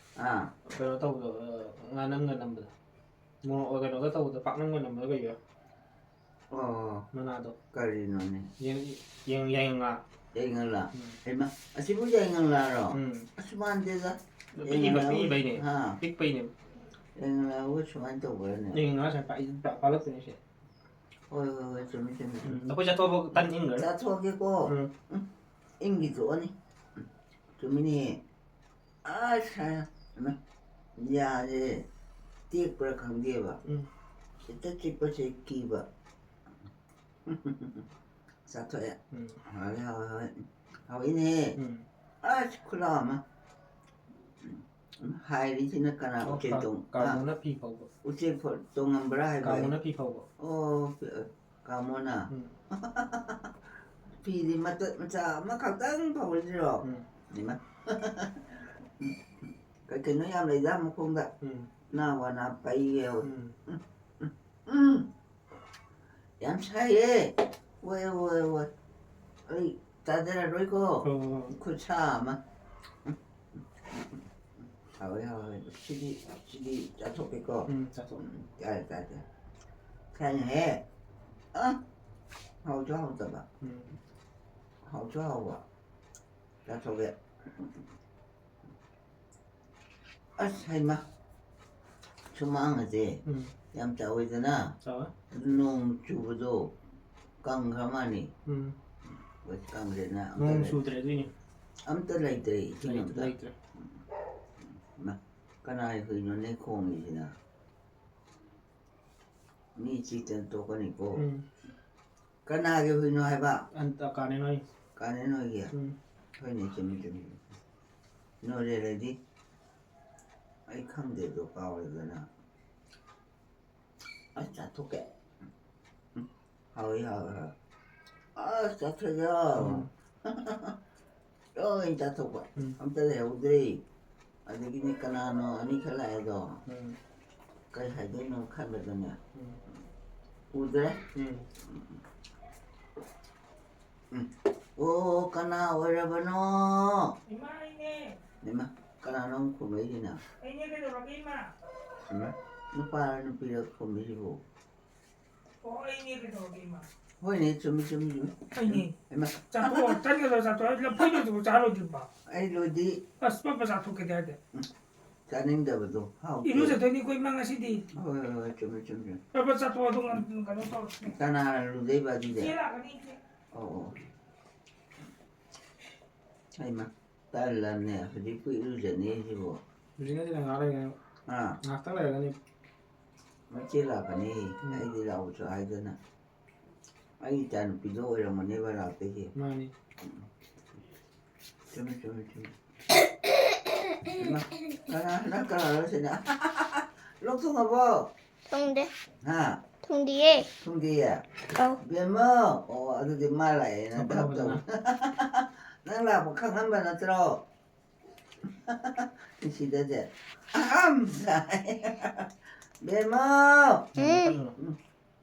ꯑꯥ ꯀꯩꯅꯣ ꯇꯧꯕꯗꯣ, ꯑ, ꯉꯥꯅꯝꯒ ꯅꯝꯕꯗꯣ꯫ ꯃꯣꯔꯣꯛ ꯀꯩꯅꯣꯒ ꯇꯧꯕꯗꯣ, ꯄꯥꯛꯅꯝꯒ ꯅꯝꯕꯗꯣ ꯀꯩꯒꯤꯔꯣ? ꯑꯣ ꯃꯅꯥꯗꯣ꯫ ꯀꯔꯤꯅꯣꯅꯦ? ꯌꯦꯡ ꯌꯦꯡ ꯌꯥꯏꯉꯪꯂꯥ꯫ ꯌꯥꯏꯉꯪꯂꯥ? ꯎꯝ꯫ ꯍꯩꯃ, ꯑꯁꯤꯕꯨ ꯌꯥꯏꯉꯪꯂꯥꯔꯣ? ꯎꯝ꯫ ꯑꯁ ꯃꯥꯟꯗꯦꯗ꯫ ꯑꯗꯣ ꯄꯤꯛꯏꯕ, ꯄꯤꯛꯏꯕꯩꯅꯦ꯫ ꯑꯥ ꯄꯤꯛꯄꯩꯅꯦ꯫ ꯌꯥꯏꯉꯪꯂꯥꯕꯨ ꯁꯨꯃꯥꯏꯅ ꯇꯧꯕ꯭ꯔꯅꯦ? ꯌꯥꯏꯉꯪꯂꯥ ꯁꯨꯃꯥꯏꯅ ꯄꯥꯛ-, ꯄꯥꯛ-, ꯄꯥꯛꯂꯛꯇꯣꯏꯅꯦ ꯁꯦ꯫ ꯍꯣꯏ ꯍꯣꯏ ꯍꯣꯏ, ꯆꯨꯝꯃꯤ ꯆꯨꯝꯃꯤ ꯎꯝ꯫ ꯆꯨꯝꯃꯤ꯫ ꯑꯩꯈꯣꯏ ꯆꯠꯊꯣꯛꯑꯕ ꯇꯟ ꯏꯪꯈ꯭ꯔꯦ꯫ ꯆꯥꯊꯣꯛꯑꯒꯦꯀꯣ꯫ ꯎꯝ꯫ ꯎꯝ꯫ ꯏꯪꯈꯤꯗꯣꯛꯑꯅꯤ꯫ ꯎꯝ꯫ ꯆꯨꯝꯃꯤꯅꯦ꯫ ꯑꯁ ꯍꯥꯏ-, ꯏꯃꯥ, ꯌꯥꯁꯦ ꯇꯦꯛꯄ꯭ꯔꯥ ꯈꯪꯗꯦꯕ꯫ ꯎꯝ꯫ ꯍꯦꯛꯇ ꯆꯤꯛꯄꯁꯦ ꯀꯤꯕ꯫ ꯆꯥꯊꯣꯛꯑꯦ꯫ ꯎꯝ꯫ ꯍꯥꯎꯋꯦ, ꯍꯥꯎꯋꯦ, ꯍꯥꯎꯋꯦ꯫ ꯍꯥꯎꯋꯤꯅꯦ꯫ ꯎꯝ꯫ ꯑꯁ, ꯈꯨꯂꯥꯎ ꯑꯃ꯫ ꯎꯝ, ꯍꯥꯏꯔꯤꯁꯤꯅ ꯀꯅꯥ? ꯑꯣ, ꯎꯆꯦꯛ ꯀꯥ-, ꯇꯣꯡ-, ꯑ, ꯀꯥꯃꯣꯅ ꯐꯤ ꯐꯧꯕ꯫ ꯎꯆꯦꯛ ꯐ-, ꯇꯣꯡꯉꯝꯕ꯭ꯔꯥ ꯍꯥꯏꯕ? ꯀꯥꯃꯣꯅ ꯐꯤ ꯐꯧꯕ꯫ ꯑꯣ, ꯐ-, ꯀꯥꯃꯣꯅ? ꯎꯝ꯫ ꯐꯤꯗꯤ ꯃꯇꯠ ꯃꯆꯥ ꯑꯃꯈꯛꯇꯪ ꯐꯧꯔꯁꯤꯔꯣ? ꯎꯝ꯫ ꯏꯃꯥ꯫ ꯀꯩ ꯀꯩꯅꯣ ꯌꯥꯝ ꯂꯩꯗ ꯃꯈꯣꯡꯗ꯫ ꯎꯝ꯫ ꯅꯥ ꯋꯥꯅ ꯄꯩ ꯌꯥꯎꯋꯦ꯫ ꯎꯝ꯫ ꯎꯝ꯫ ꯌꯥꯝ ꯁꯥꯏꯌꯦ꯫ ꯋꯥꯏ, ꯋꯥꯏ, ꯋꯥꯏ꯫ ꯑꯩ ꯆꯥꯖꯔꯔꯣꯏꯀꯣ꯫ ꯍꯣꯏ, ꯍꯣꯏ, ꯍꯣꯏ꯫ ꯈꯨꯠꯁꯥ ꯑꯃ꯫ ꯍꯥꯎꯋꯦ, ꯍꯥꯎꯋꯦ꯫ ꯁꯤꯗꯤ, ꯁꯤꯗꯤ ꯆꯥꯊꯣꯛꯀꯦꯀꯣ꯫ ꯎꯝ, ꯆꯥꯊꯣꯛ꯫ ꯎꯝ, ꯆꯥꯔꯦ, ꯆꯥꯔꯦ, ꯆꯥꯔꯦ꯫ ꯁꯥꯏꯅꯦꯍꯦ꯫ ꯑ? ꯍꯥꯎꯁꯨ ꯍꯥꯎꯇꯕ꯫ ꯎꯝ꯫ ꯍꯥꯎꯁꯨ ꯍꯥꯎꯕ꯫ ꯆꯥꯊꯣꯛꯀꯦ꯫ ꯑꯁ, ꯍꯩꯃꯥ꯫ ꯁꯨꯃꯥꯡ ꯑꯁꯦ ꯎꯝ꯫ ꯌꯥꯝ ꯆꯥꯎꯋꯤꯗꯅ꯫ ꯆꯥꯎꯋꯦ꯫ ꯑꯗꯨ ꯅꯣꯡ ꯆꯨꯕꯗꯣ ꯀꯪꯈ꯭ꯔ ꯃꯥꯜꯂꯤ꯫ ꯎꯝ꯫ ꯑꯩꯈꯣꯏ ꯀꯪꯗ꯭ꯔꯦꯅ ꯑꯝꯇ ꯅꯣꯡ ꯂꯩ-, ꯆꯨꯗ꯭ꯔꯦ ꯑꯗꯨꯏꯅꯦ꯫ ꯑꯝꯇ ꯂꯩꯇ꯭ꯔꯦ ꯏꯁꯤꯡ ꯂꯩ-, ꯑꯝꯇ꯫ ꯂꯩꯇ꯭ꯔꯦ꯫ ꯃꯥ, ꯀꯅꯥꯒꯤ ꯍꯨꯏꯅꯣꯅꯦ ꯈꯣꯡꯉꯤꯁꯤꯅ? ꯃꯤ ꯆꯤꯛꯇꯅ ꯇꯣꯛꯀꯅꯤꯀꯣ꯫ ꯎꯝ꯫ ꯀꯅꯥꯒꯤ ꯍꯨꯏꯅꯣ ꯍꯥꯏꯕ? ꯑꯟ-, ꯑ, ꯀꯥꯅꯦ ꯅꯣꯏ꯫ ꯀꯥꯅꯦ ꯅꯣꯏꯒꯤ? ꯎꯝ꯫ ꯍꯣꯏꯅꯦ, ꯆꯨꯝꯃꯤ, ꯆꯨꯝꯃꯤ꯫ ꯅꯣꯔꯦꯂꯩꯗꯤ ꯑꯩ ꯈꯪꯗꯦꯗꯣ, ꯀꯥꯎꯔꯦꯗꯅ꯫ ꯑꯁ, ꯆꯥꯊꯣꯛꯀꯦ꯫ ꯎꯝ, ꯍꯥꯎꯋꯤ, ꯍꯥꯎꯋꯤ, ꯍꯥꯎꯋꯤ꯫ ꯑꯁ, ꯆꯥꯊꯣꯛꯑꯦ꯫ ꯎꯝ꯫ ꯂꯣꯏ ꯆꯥꯊꯣꯛꯄ꯫ ꯎꯝ꯫ ꯑꯝꯇ ꯂꯩꯍꯧꯗ꯭ꯔꯦ꯫ ꯑꯗꯒꯤꯗꯤ ꯀꯅꯥꯅꯣ ꯑꯅꯤꯈꯛ ꯂꯥꯛꯑꯦꯗꯣ? ꯎꯝ꯫ ꯀꯩ ꯍꯥꯏꯗꯣꯏꯅꯣ ꯈꯟꯕꯗꯅꯦ꯫ ꯎꯝ꯫ ꯎꯗ꯭ꯔꯦ꯫ ꯎꯝ꯫ ꯎꯝ꯫ ꯑꯣ, ꯀꯅꯥ ꯑꯣꯏꯔꯕꯅꯣ? ꯏꯃꯥ, ꯑꯩꯅꯦ꯫ ꯏꯃꯥ, ꯀꯅꯥꯅꯣ ꯈꯨꯝꯃꯛꯏꯁꯤꯅ? ꯑꯩꯅꯦ, ꯀꯩꯗꯧꯔꯒꯦ, ꯏꯃꯥ? ꯏꯃꯥ, ꯅꯨꯄꯥꯔ ꯅꯨꯄꯤꯔ ꯈꯨꯝꯃꯤꯁꯤꯕꯨ? ꯑꯣ, ꯑꯩꯅꯦ, ꯀꯩꯗꯧꯔꯒꯦ, ꯏꯃꯥ? ꯍꯣꯏꯅꯦ, ꯆꯨꯝꯃꯤ, ꯆꯨꯝꯃꯤ, ꯆꯨꯝꯃꯤ꯫ ꯑꯩꯅꯦ꯫ ꯏꯃꯥ꯫ ꯆꯥꯊꯣꯛꯑꯣ, ꯆꯥꯅꯤꯡꯗ꯭ꯔꯣ ꯆꯥꯊꯣꯛꯑꯣ? ꯂꯐꯣꯏꯗꯨꯕꯨ ꯆꯥꯔꯣꯏꯗ꯭ꯔꯤꯕꯣ? ꯑꯩ ꯂꯣꯏꯗꯤ꯫ ꯑꯁ, ꯄꯞꯄ ꯆꯥꯊꯣꯛꯀꯦꯗꯤ ꯍꯥꯏꯗꯦ꯫ ꯎꯝ꯫ ꯆꯥꯅꯤꯡꯗꯕꯗꯣ ꯍꯥꯎꯇꯦ꯫ ꯏꯔꯨꯖꯗꯣꯏꯅꯤꯀꯣ, ꯏꯃꯥ, ꯉꯁꯤꯗꯤ꯫ ꯍꯣꯏ, ꯍꯣꯏ, ꯍꯣꯏ, ꯆꯨꯝꯃꯤ, ꯆꯨꯝꯃꯤ, ꯆꯨꯝꯃꯤ꯫ ꯄꯞꯄ ꯆꯥꯊꯣꯛꯑꯣ, ꯑꯗꯨꯒ ꯀꯩꯅꯣ ꯇꯧꯔꯁꯤ꯫ ꯀꯅꯥꯅ ꯂꯨꯗꯣꯏꯕ ꯑꯗꯨꯗꯤ? ꯏꯆꯦ ꯂꯥꯛꯀꯅꯤ, ꯏꯆꯦ꯫ ꯑꯣ, ꯑꯣ꯫ ꯍꯩꯃꯥ, ꯇꯜꯂꯝꯅꯦ ꯍꯧꯖꯤꯛꯄꯨ ꯏꯔꯨꯖꯅꯤ ꯍꯥꯏꯁꯤꯕꯣ꯫ ꯍꯧꯖꯤꯛ ꯅꯠꯇꯦꯗ, ꯉꯥꯏꯍꯥꯛ ꯂꯩꯔꯒꯅꯤ꯫ ꯑꯥ꯫ ꯉꯥꯏꯍꯥꯛꯇꯪ ꯂꯩꯔꯒꯅꯤ꯫ ꯃꯆꯦ ꯂꯥꯛꯀꯅꯤ, ꯎꯝ꯫ ꯑꯩꯗꯤ ꯂꯥꯛꯑꯣꯁꯨ ꯍꯥꯏꯗꯅ꯫ ꯑꯩ ꯏꯆꯥꯅꯨꯄꯤꯗꯣ ꯑꯣꯏꯔꯝꯒꯅꯦꯕ ꯂꯥꯛꯇꯣꯏꯁꯦ꯫ ꯃꯥꯅꯤ꯫ ꯎꯝ꯫ ꯆꯨꯝꯃꯤ, ꯆꯨꯝꯃꯤ, ꯆꯨꯝꯃꯤ꯫ ꯏꯃꯥ, ꯀꯅꯥ, ꯅꯪ ꯀꯅꯥꯅꯣ ꯁꯤꯅ? ꯂꯣꯛ ꯊꯨꯡꯉꯕꯣ? ꯊꯨꯡꯗꯦ꯫ ꯍꯥ? ꯊꯨꯡꯗꯤꯌꯦ꯫ ꯊꯨꯡꯗꯤꯌꯦ? ꯑꯧ꯫ ꯕꯦꯝꯃ? ꯑꯣ, ꯑꯗꯨꯗꯤ ꯃꯥ ꯂꯥꯛꯑꯦꯅ ꯅꯞꯄ ꯚꯥꯞ ꯇꯧ꯫ ꯅꯞꯄꯗꯨꯅ꯫ ꯅꯪ ꯂꯥꯛꯄ ꯈꯪꯉꯝꯕ ꯅꯠꯇ꯭ꯔꯣ? ꯁꯤꯗꯁꯦ꯫ ꯑꯍꯝ! ꯕꯦꯝꯃ! ꯎꯝ꯫ ꯎꯝ꯫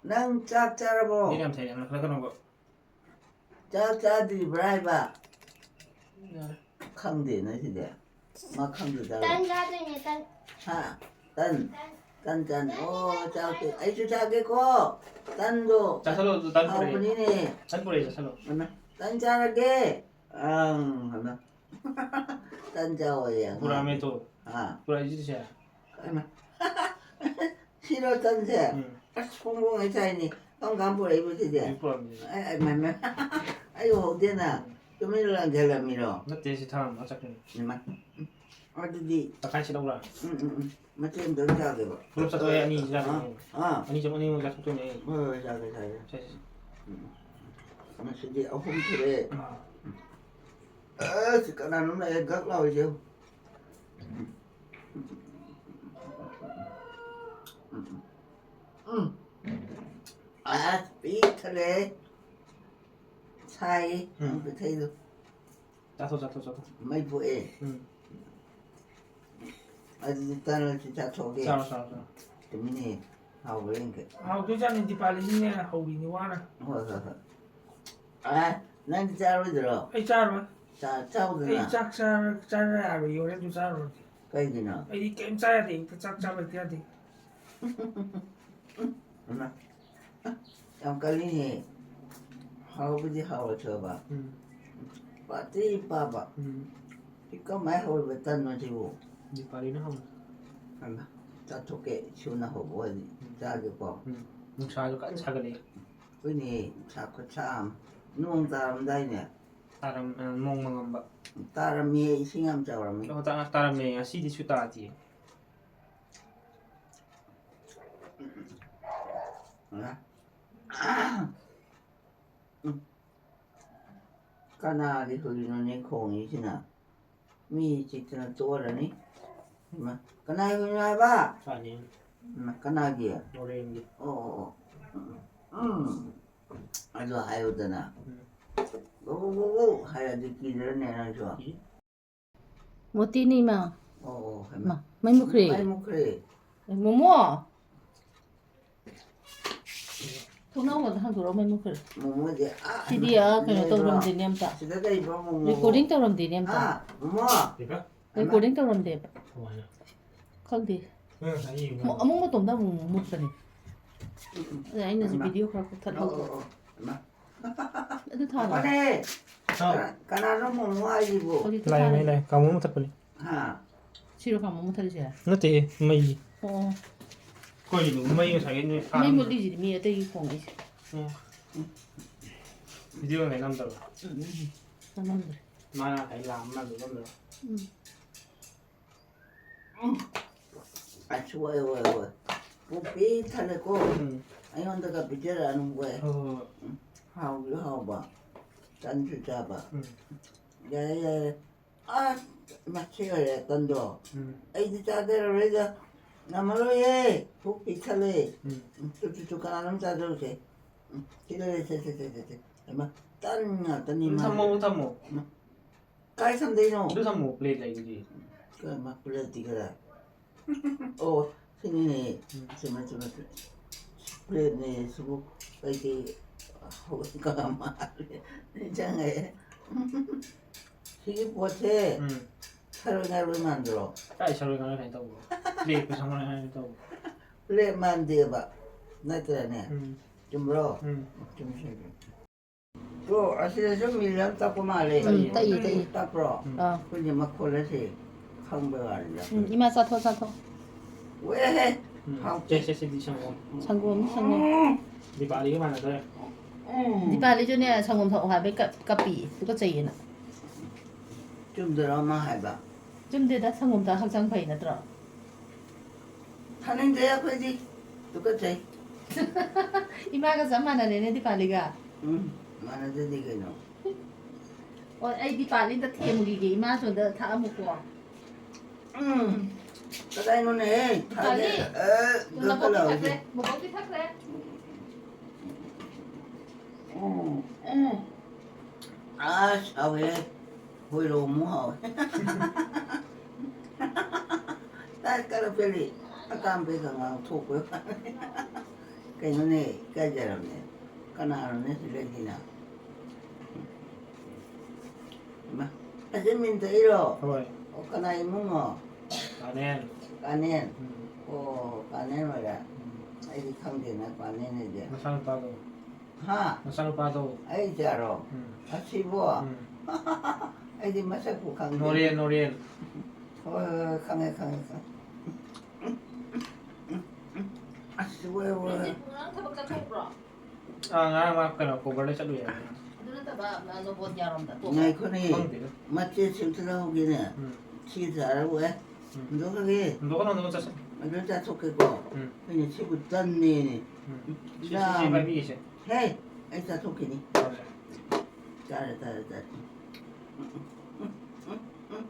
ꯅꯪ ꯆꯥꯛ ꯆꯥꯔꯕꯣ? ꯃꯤ ꯌꯥꯝ ꯊꯩꯔꯦ, ꯅꯪ ꯈꯔ ꯀꯩꯅꯣ ꯆꯥꯛ ꯆꯥꯗ꯭ꯔꯤꯕ꯭ꯔꯥ ꯍꯥꯏꯕ? ꯌꯥꯔꯦ꯫ ꯈꯪꯗꯦꯅ ꯁꯤꯗꯤ꯫ ꯃꯥ ꯈꯪꯗꯖꯥꯠꯂꯣ? ꯇꯟ ꯆꯥꯗꯣꯏꯅꯦ, ꯇꯟ꯫ ꯍꯥ? ꯇꯟ? ꯇꯟ꯫ ꯇꯟ ꯆꯥꯅꯤ꯫ ꯑꯣ, ꯆꯥꯛꯇꯤ ꯑꯩꯁꯨ ꯆꯥꯒꯦꯀꯣ꯫ ꯇꯟꯗꯣ ꯆꯥꯁꯜꯂꯣ, ꯑꯗꯨ ꯇꯟ ꯄꯨꯔꯛꯑꯦ꯫ ꯍꯥꯎꯕꯅꯤꯅꯦ꯫ ꯇꯟ ꯄꯨꯔꯛꯑꯦ, ꯆꯥꯁꯜꯂꯣ꯫ ꯃꯃꯥ, ꯇꯟ ꯆꯥꯔꯒꯦ꯫ ꯑꯪ, ꯍꯥꯏꯅ꯫ ꯇꯟ ꯆꯥꯎꯑꯣꯌꯦ ꯑꯉꯥꯡ꯫ ꯄꯨꯔꯛꯑꯝꯃꯦ ꯇꯣ꯫ ꯑꯥ꯫ ꯄꯨꯔꯛꯏꯁꯤꯗꯤ ꯁꯦ꯫ ꯍꯩꯃꯥ꯫ ꯁꯤꯔꯣ ꯇꯟꯁꯦ? ꯎꯝ꯫ ꯑꯁ, ꯐꯣꯡ ꯐꯣꯡ ꯍꯦꯛ ꯁꯥꯏꯅꯦ꯫ ꯀꯔꯝ ꯀꯥꯟ ꯄꯨꯔꯛꯏꯕ ꯁꯤꯗꯤ? ꯍꯧꯖꯤꯛ ꯄꯨꯔꯛꯑꯝꯃꯦ꯫ ꯑꯩ, ꯑꯩ, ꯃꯥꯏ, ꯃꯥꯏ꯫ ꯑꯩ ꯎꯍꯧꯗꯦꯅ꯫ ꯎꯝ꯫ ꯇꯨꯃꯤꯟꯅ ꯂꯪꯁꯤꯜꯂꯝꯃꯤꯔꯣ? ꯅꯠꯇꯦ, ꯁꯤ ꯊꯝꯃꯝꯃ ꯆꯠꯈ꯭ꯔꯤꯅꯤ꯫ ꯏꯃꯥ꯫ ꯎꯝ꯫ ꯑꯗꯨꯗꯤ꯫ ꯇꯪꯈꯥꯏ ꯁꯤ ꯂꯧꯕ꯭ꯔꯥ? ꯎꯝ, ꯎꯝ, ꯎꯝ꯫ ꯃꯆꯦꯠ ꯑꯝꯇꯪ ꯆꯥꯒꯦꯕ꯫ ꯄꯨꯂꯞ ꯆꯥꯊꯣꯛꯑꯦ, ꯑꯅꯤ ꯆꯥꯗꯣꯏꯅꯦ꯫ ꯑꯥ, ꯑꯥ꯫ ꯑꯅꯤ ꯆꯥ-, ꯑꯅꯤꯃꯛ ꯆꯥꯊꯣꯛꯇꯣꯏꯅꯦ ꯑꯩ꯫ ꯍꯣꯏ, ꯍꯣꯏ, ꯆꯥꯒꯦ, ꯆꯥꯒꯦ꯫ ꯁꯦ, ꯁꯦ, ꯁꯦ꯫ ꯎꯝ꯫ ꯉꯁꯤꯗꯤ ꯑꯍꯨꯝ ꯁꯨꯔꯦ꯫ ꯑꯥ꯫ ꯑꯁ, ꯀꯅꯥꯅꯣꯝ ꯂꯥꯛꯑꯦ, ꯒꯛ ꯂꯥꯎꯔꯤꯁꯦ ꯌꯦꯡꯉꯨ꯫ ꯎꯝ꯫ ꯑꯁ, ꯄꯤꯛ ꯊꯜꯂꯦ꯫ ꯁꯥꯏ, ꯎꯝ꯫ ꯅꯪ ꯄꯤꯊꯩꯗꯣ꯫ ꯆꯥꯊꯣꯛ, ꯆꯥꯊꯣꯛ, ꯆꯥꯊꯣꯛ꯫ ꯃꯩ ꯄꯣꯛꯑꯦ꯫ ꯎꯝ꯫ ꯑꯗꯨꯗꯤ ꯇꯟ ꯑꯣꯏꯔꯁꯨ ꯆꯥꯊꯣꯛꯑꯒꯦ꯫ ꯆꯥꯔꯣ, ꯆꯥꯔꯣ, ꯆꯥꯔꯣ꯫ ꯇꯨꯃꯤꯟꯅ ꯍꯦꯛ ꯍꯥꯎꯕ꯭ꯔꯥ ꯌꯦꯡꯒꯦ꯫ ꯍꯥꯎꯗꯣꯏꯖꯥꯠꯅꯤ, ꯗꯤꯄꯥꯂꯤꯅꯤꯅꯦ ꯍꯧꯔꯤꯅꯤ ꯋꯥꯅ꯫ ꯍꯣꯏ, ꯍꯣꯏ, ꯍꯣꯏ꯫ ꯑ, ꯅꯪꯗꯤ ꯆꯥꯔꯣꯏꯗ꯭ꯔꯣ? ꯑꯩ ꯆꯥꯔꯣꯏ꯫ ꯆꯥ-, ꯆꯥꯎꯗꯅ꯫ ꯑꯩ ꯆꯥꯛ ꯆꯥꯔ-, ꯆꯥꯔ ꯌꯥꯔꯣꯏ, ꯍꯣꯔꯦꯟꯁꯨ ꯆꯥꯔꯨꯔꯒꯦ꯫ ꯀꯩꯒꯤꯅꯣ? ꯑꯩꯗꯤ ꯀꯩꯝ ꯆꯥ ꯌꯥꯗꯦ, ꯑꯌꯨꯛꯇ ꯆꯥꯛ ꯆꯥꯕ ꯍꯦꯛꯇ ꯌꯥꯗꯦ꯫ ꯏꯃꯥ, ꯌꯥꯝ ꯀꯜꯂꯤꯅꯦ꯫ ꯍꯥꯎꯕꯗꯤ ꯍꯥꯎꯔꯁꯨꯕ꯫ ꯎꯝ꯫ ꯄꯥꯇ꯭ꯔꯤ ꯄꯥꯕ꯫ ꯎꯝ꯫ ꯁꯤ ꯀꯃꯥꯏ ꯍꯧꯔꯤꯕ ꯇꯟꯅꯣ ꯁꯤꯕꯨ? ꯅꯦꯄꯥꯂꯤꯅ ꯍꯧꯔꯤ꯫ ꯍꯩꯃꯥ, ꯆꯥꯊꯣꯛꯀꯦ, ꯁꯨꯅ ꯍꯧꯕ ꯑꯣꯏꯔꯗꯤ ꯎꯝ꯫ ꯆꯥꯒꯦꯀꯣ꯫ ꯎꯝ꯫ ꯅꯨꯡꯁꯥꯁꯨ ꯀꯟꯅ ꯁꯥꯒꯠꯂꯛꯑꯦ꯫ ꯑꯩꯈꯣꯏꯅꯦ, ꯅꯨꯡꯁꯥ ꯈꯨꯠꯁꯥ ꯑꯃ꯫ ꯅꯣꯡ ꯇꯥꯔꯝꯗꯥꯏꯅꯦ꯫ ꯇꯥꯔꯝ-, ꯑ, ꯅꯣꯡ ꯃꯪꯉꯝꯕ꯫ ꯇꯥꯔꯝꯃꯦ, ꯏꯁꯤꯡ ꯌꯥꯝ ꯆꯥꯎꯔꯝꯃꯦ꯫ ꯑꯣ, ꯇꯥ-, ꯇꯥꯔꯝꯃꯦ, ꯉꯁꯤꯗꯤ ꯁꯨ ꯇꯥꯗꯤꯌꯦ꯫ ꯀꯅꯥꯒꯤ ꯍꯨꯏꯅꯣꯅꯦ ꯈꯣꯡꯉꯤꯁꯤꯅ? ꯃꯤ ꯆꯤꯛꯇꯅ ꯇꯣꯛꯑꯔꯅꯤ꯫ ꯏꯃꯥ, ꯀꯅꯥꯒꯤ ꯍꯨꯏꯅꯣ ꯍꯥꯏꯕ? ꯆꯥꯅꯤ꯫ ꯏꯃꯥ, ꯀꯅꯥꯒꯤ? ꯅꯣꯔꯦꯟꯒꯤ꯫ ꯑꯣ, ꯑꯣ, ꯑꯣ꯫ ꯎꯝ꯫ ꯑꯗꯨ ꯍꯥꯏꯌꯨꯗꯅ꯫ ꯎꯝ꯫ ꯒꯧ, ꯒꯧ, ꯒꯧ, ꯒꯧ ꯍꯥꯏꯔꯗꯤ ꯀꯤꯗ꯭ꯔꯅꯦ ꯅꯪꯁꯨ? ꯀꯤ꯫ ꯃꯣꯇꯤꯅꯤ ꯏꯃꯥ꯫ ꯑꯣ, ꯑꯣ, ꯍꯩꯃꯥ꯫ ꯃꯥ, ꯃꯩ ꯃꯨꯠꯈ꯭ꯔꯦ꯫ ꯃꯩ ꯃꯨꯠꯈ꯭ꯔꯦ꯫ ꯑꯦ, ꯃꯣꯃꯣ! ꯊꯣꯡꯅꯥꯎ ꯑꯃꯗ ꯍꯥꯡꯗꯣꯔꯛꯑꯣ, ꯃꯩ ꯃꯨꯠꯈ꯭ꯔꯦ꯫ ꯃꯣꯃꯣꯗꯤ, ꯑꯥ, ꯁꯤꯗꯤ, ꯑꯥ, ꯀꯩꯅꯣ ꯂꯩꯕ꯭ꯔꯣ? ꯇꯧꯔꯝꯗꯦꯅꯦ ꯑꯝꯇ꯫ ꯁꯤꯗ ꯂꯩꯕ꯭ꯔꯣ, ꯃꯣꯃꯣ? ꯔꯦꯀꯣꯔꯗꯤꯡ ꯇꯧꯔꯝꯗꯦꯅꯦ ꯑꯝꯇ꯫ ꯍꯥ? ꯃꯣꯃꯣ? ꯀꯩꯕ? ꯔꯦꯀꯣꯔꯗꯤꯡ ꯇꯧꯔꯝꯗꯦꯕ꯫ ꯀꯃꯥꯏꯅ? ꯈꯪꯗꯦ꯫ ꯅꯪ ꯉꯁꯥꯏ ꯌꯦꯡꯕ ꯃ-, ꯅꯠꯇ꯭ꯔꯣ? ꯑꯃꯨꯛ ꯃꯇꯣꯝꯗ ꯑꯃꯨꯛ ꯃꯨꯠꯄꯅꯦ꯫ ꯑꯗ ꯑꯩꯅꯁꯨ ꯍꯩꯃꯥ꯫ ꯚꯤꯗꯤꯑꯣ ꯈꯔ ꯀꯛꯊꯠꯍꯧꯕ꯫ ꯑꯣ, ꯑꯣ, ꯑꯣ, ꯍꯩꯃꯥ꯫ ꯑꯗꯨ ꯊꯥꯔꯣ꯫ ꯉꯥꯏꯈꯣꯅꯦ꯫ ꯍꯥꯎ꯫ ꯀꯅꯥ-, ꯀꯅꯥꯅꯣ ꯃꯣꯃꯣ ꯍꯥꯏꯁꯤꯕꯣ? ꯍꯧꯖꯤꯛꯇꯤ ꯂꯥꯛꯑꯦ, ꯊꯥꯔꯦ꯫ ꯃꯩ ꯂꯥꯛꯑꯦ꯫ ꯀꯥꯡꯃꯨ ꯃꯨꯊꯠꯄꯅꯤ꯫ ꯍꯥ? ꯁꯤꯔꯣ ꯀꯥꯡꯃꯨ ꯃꯨꯊꯠꯂꯤꯁꯦ? ꯅꯠꯇꯦ, ꯃꯩ꯫ ꯑꯣ꯫ ꯀꯩꯅꯣ, ꯃꯩ ꯉꯁꯥꯏꯒꯤ ꯅꯣꯏ ꯃꯩ ꯊꯥꯔꯝꯕꯗꯣ? ꯃꯨꯠꯂꯤꯁꯤꯗꯤ ꯃꯤ ꯑꯇꯩꯒꯤ ꯈꯣꯡꯉꯛꯏꯁꯦ꯫ ꯑꯣ꯫ ꯚꯤꯗꯤꯑꯣ ꯉꯁꯥꯏ ꯅꯝꯗꯕ? ꯎꯝ, ꯎꯝ, ꯎꯝ꯫ ꯅꯝꯃꯝꯗ꯭ꯔꯦ꯫ ꯃꯥꯅ ꯉꯁꯥꯏ ꯂꯥꯝꯕ ꯃꯥꯜꯂꯦ, ꯅꯝꯗꯕ? ꯎꯝ꯫ ꯎꯝ꯫ ꯑꯁ, ꯋꯥꯏ, ꯋꯥꯏ, ꯋꯥꯏ꯫ ꯄꯨꯛ ꯄꯤꯛ ꯊꯜꯂꯦꯀꯣ꯫ ꯎꯝ꯫ ꯑꯩꯉꯣꯟꯗꯒ ꯄꯤꯖꯔꯛꯑꯅꯨ, ꯋꯥꯏ꯫ ꯍꯣꯏ, ꯍꯣꯏ, ꯍꯣꯏ꯫ ꯎꯝ꯫ ꯍꯥꯎꯁꯨ ꯍꯥꯎꯕ꯫ ꯇꯟꯁꯨ ꯆꯥꯕ꯫ ꯎꯝ꯫ ꯌꯥꯔꯦ, ꯌꯥꯔꯦ꯫ ꯑꯁ, ꯃꯁꯤ ꯑꯣꯏꯔꯦ ꯇꯟꯗꯣ꯫ ꯎꯝ꯫ ꯑꯩꯗꯤ ꯆꯥꯖꯔꯔꯣꯏꯗ꯫ ꯉꯝꯃꯔꯣꯏꯌꯦ꯫ ꯄꯨꯛ ꯄꯤꯛ ꯊꯜꯂꯦ꯫ ꯎꯝ꯫ ꯎꯝ, ꯇꯨ, ꯇꯨ, ꯇꯨ, ꯀꯅꯥꯅꯣꯝ ꯆꯥꯖꯧꯁꯦ꯫ ꯎꯝ, ꯁꯤꯗ ꯂꯩ, ꯁꯦ, ꯁꯦ, ꯁꯦ, ꯁꯦ, ꯁꯦ꯫ ꯍꯩꯃꯥ, ꯇꯟ ꯉꯥꯛꯇꯅꯤ ꯎꯝ, ꯃꯥ꯫ ꯊꯝꯃꯣ, ꯊꯝꯃꯣ꯫ ꯎꯝ꯫ ꯀꯥꯏ ꯊꯝꯗꯣꯏꯅꯣ? ꯑꯗꯨ ꯊꯝꯃꯣ, ꯄ꯭ꯂꯦꯠ ꯂꯩꯗꯨꯗꯤ꯫ ꯀꯔꯝꯕ ꯄ꯭ꯂꯦꯠꯇꯤ ꯀꯗꯥꯏ? ꯑꯣ, ꯁꯤꯅꯤꯅꯦ꯫ ꯎꯝ꯫ ꯆꯨꯝꯃꯦ, ꯆꯨꯝꯃꯦ, ꯆꯨꯝꯃꯦ꯫ ꯄ꯭ꯂꯦꯠꯅꯦ ꯁꯤꯕꯨ꯫ ꯀꯩꯀꯩ ꯍꯧꯒꯠꯄꯒ ꯃꯥꯜꯂꯦ꯫ ꯅꯤꯡꯁꯤꯡꯉꯛꯑꯦ꯫ ꯁꯤꯒꯤ ꯄꯣꯠꯁꯦ ꯎꯝ꯫ ꯁꯔꯣꯏ ꯉꯥꯔꯣꯏ ꯃꯥꯟꯗ꯭ꯔꯣ? ꯀꯥꯏ ꯁꯔꯣꯏ ꯉꯥꯔꯣꯏ ꯀꯥꯏꯅ ꯇꯧꯕ? ꯂꯦꯛꯄ ꯁꯪꯉꯣꯏ ꯍꯥꯏꯅ ꯇꯧꯕ꯫ ꯂꯦꯛ ꯃꯥꯟꯗꯦꯕ꯫ ꯅꯠꯇ꯭ꯔꯅꯦ? ꯎꯝ꯫ ꯆꯨꯝꯕ꯭ꯔꯣ? ꯎꯝ꯫ ꯆꯨꯝꯃꯤ, ꯆꯨꯝꯃꯤ꯫ ꯇꯣ, ꯑꯁꯤꯗꯁꯨ ꯃꯤꯜ ꯑꯃ ꯇꯛꯄ ꯃꯥꯜꯂꯦ꯫ ꯎꯝ, ꯇꯛꯏ, ꯇꯛꯏ꯫ ꯇꯛꯄ꯭ꯔꯣ? ꯎꯝ꯫ ꯑꯥ꯫ ꯑꯩꯈꯣꯏꯗꯤ ꯃꯈꯣꯜ ꯑꯁꯦ ꯈꯪꯕ ꯋꯥꯅꯤꯗ꯫ ꯎꯝ, ꯏꯃꯥ ꯆꯥꯊꯣꯛ, ꯆꯥꯊꯣꯛ꯫ ꯋꯦꯍꯦ! ꯎꯝ꯫ ꯍꯥꯎꯇꯦ꯫ ꯁꯦ, ꯁꯦ, ꯁꯤꯗꯤ ꯁꯪꯒꯣꯝ꯫ ꯁꯪꯒꯣꯝꯅꯤ, ꯁꯪꯒꯣꯝ꯫ ꯎꯝ꯫ ꯗꯤꯄꯥꯂꯤꯒ ꯃꯥꯟꯅꯗ꯭ꯔꯦ꯫ ꯎꯝ꯫ ꯗꯤꯄꯥꯂꯤꯁꯨꯅꯦ, ꯁꯪꯒꯣꯝ ꯊꯛꯑꯣ ꯍꯥꯏꯕꯩ ꯀꯞ-, ꯀꯞꯄꯤ, ꯇꯨꯀꯠꯆꯩꯌꯦꯅ꯫ ꯆꯨꯝꯗꯔꯣ ꯑꯃ ꯍꯥꯏꯕ? ꯆꯨꯝꯗꯦꯗ, ꯁꯪꯒꯣꯝ ꯊꯛꯑ ꯍꯛꯆꯥꯡ ꯐꯩ ꯅꯠꯇ꯭ꯔꯣ? ꯊꯛꯅꯤꯡꯗꯦ ꯑꯩꯈꯣꯏꯗꯤ꯫ ꯇꯨꯀꯠꯆꯩ꯫ ꯏꯃꯥꯒ ꯆꯞ ꯃꯥꯟꯅꯔꯦꯅꯦ ꯗꯤꯄꯥꯂꯤꯒ꯫ ꯎꯝ, ꯃꯥꯟꯅꯗꯗꯤ ꯀꯩꯅꯣ꯫ ꯑꯣ, ꯑꯩ ꯗꯤꯄꯥꯂꯤꯗ ꯊꯦꯝꯈꯤꯒꯦ, ꯏꯃꯥ ꯁꯣꯝꯗ ꯊꯛꯑꯝꯃꯨꯀꯣ꯫ ꯎꯝ, ꯀꯗꯥꯏꯅꯣꯅꯦꯍꯦ? ꯗꯤꯄꯥꯂꯤ, ꯊꯛꯑꯒꯦ꯫ ꯑ, ꯇꯨ ꯅꯕꯣꯛꯇꯤ ꯒꯛꯀ ꯂꯥꯎꯁꯦ꯫ ꯊꯛꯈ꯭ꯔꯦ, ꯅꯕꯣꯛꯇꯤ ꯊꯛꯈ꯭ꯔꯦ꯫ ꯎꯝ, ꯎꯝ꯫ ꯑꯁ, ꯍꯥꯎꯋꯦ꯫ ꯍꯣꯏꯔꯣꯡꯃꯨꯛ ꯍꯥꯎꯋꯦ꯫ ꯇꯥꯏ ꯀꯔꯞ ꯆꯠꯂꯤ꯫ ꯑꯀꯥꯝꯄꯩꯒ ꯉꯥꯡꯊꯣꯛꯄ꯫ ꯀꯩꯅꯣꯅꯦ, ꯏꯀꯥꯏꯖꯔꯝꯅꯦ꯫ ꯀꯅꯥꯅꯣꯅꯦ ꯁꯤ ꯂꯩꯁꯤꯅ? ꯏꯃꯥ, ꯑꯁꯤ ꯃꯤꯟ ꯊꯛꯏꯔꯣ? ꯍꯣꯏ꯫ ꯑꯣ, ꯀꯅꯥ ꯏꯃꯨꯡꯅꯣ? ꯀꯥꯅꯦꯟ꯫ ꯀꯥꯅꯦꯟ? ꯎꯝ꯫ ꯑꯣ, ꯀꯥꯅꯦꯟ ꯑꯣꯏꯔꯦ? ꯎꯝ꯫ ꯑꯩꯗꯤ ꯈꯪꯗꯦꯅ ꯀꯥꯅꯦꯟ ꯍꯥꯏꯁꯦ꯫ ꯃꯆꯥꯅꯨꯄꯥꯗꯣ꯫ ꯍꯥ? ꯃꯆꯥꯅꯨꯄꯥꯗꯣ꯫ ꯑꯩ ꯏꯆꯥꯔꯣ? ꯎꯝ꯫ ꯑꯁꯤꯕꯣ? ꯎꯝ꯫ ꯑꯩꯗꯤ ꯃꯁꯛꯄꯨ ꯈꯪꯗꯦ꯫ ꯅꯣꯔꯦꯟ, ꯅꯣꯔꯦꯟ꯫ ꯍꯣꯏ, ꯍꯣꯏ, ꯍꯣꯏ, ꯈꯪꯉꯦ, ꯈꯪꯉꯦ, ꯈꯪꯉꯦ꯫ ꯑꯁ, ꯋꯥꯏ, ꯋꯥꯏ꯫ ꯅꯪꯗꯤ ꯉꯔꯥꯡ ꯊꯕꯛ ꯆꯠꯊꯣꯛꯄ꯭ꯔꯣ? ꯑꯥ, ꯉꯔꯥꯡ ꯃꯥ ꯀꯩꯅꯣ, ꯀꯣꯕꯔꯗ ꯆꯠꯂꯨꯏ ꯍꯥꯏꯕꯅꯤ꯫ ꯑꯗꯨ ꯅꯠꯇꯕ, ꯑ, ꯅꯣꯕꯣꯗꯤꯌꯥꯔꯣꯝꯗ ꯇꯣꯛꯈ꯭ꯔꯦ꯫ ꯉꯥꯏꯈꯣꯅꯦ꯫ ꯈꯪꯗꯦꯗ꯫ ꯃꯆꯦ ꯁꯤꯝꯇ ꯂꯧꯍꯧꯒꯦꯅꯦ꯫ ꯎꯝ꯫ ꯁꯤ ꯆꯥꯔꯛꯑꯣꯏ꯫ ꯎꯝ꯫ ꯍꯨꯟꯗꯣꯛꯈ꯭ꯔꯒꯦ꯫ ꯍꯨꯟꯗꯣꯛꯀꯅꯨ, ꯍꯨꯟꯗꯣꯛꯀꯅꯨ, ꯆꯠꯁꯦ꯫ ꯑꯗꯨ ꯆꯥꯊꯣꯛꯀꯦꯀꯣ꯫ ꯎꯝ꯫ ꯑꯩꯅ ꯁꯤꯕꯨ ꯇꯟꯅꯦꯅꯦ꯫ ꯎꯝ꯫ ꯁꯤ, ꯁꯤ, ꯁꯤ ꯌꯥꯝ-, ꯄꯥꯏꯕꯤꯒꯦꯁꯦ꯫ ꯍꯦ, ꯑꯩ ꯆꯥꯊꯣꯛꯈꯤꯅꯤ꯫ ꯍꯣꯏ꯫ ꯆꯥꯔꯦ, ꯆꯥꯔꯦ, ꯆꯥꯔꯦ꯫ ꯎꯝ, ꯎꯝ,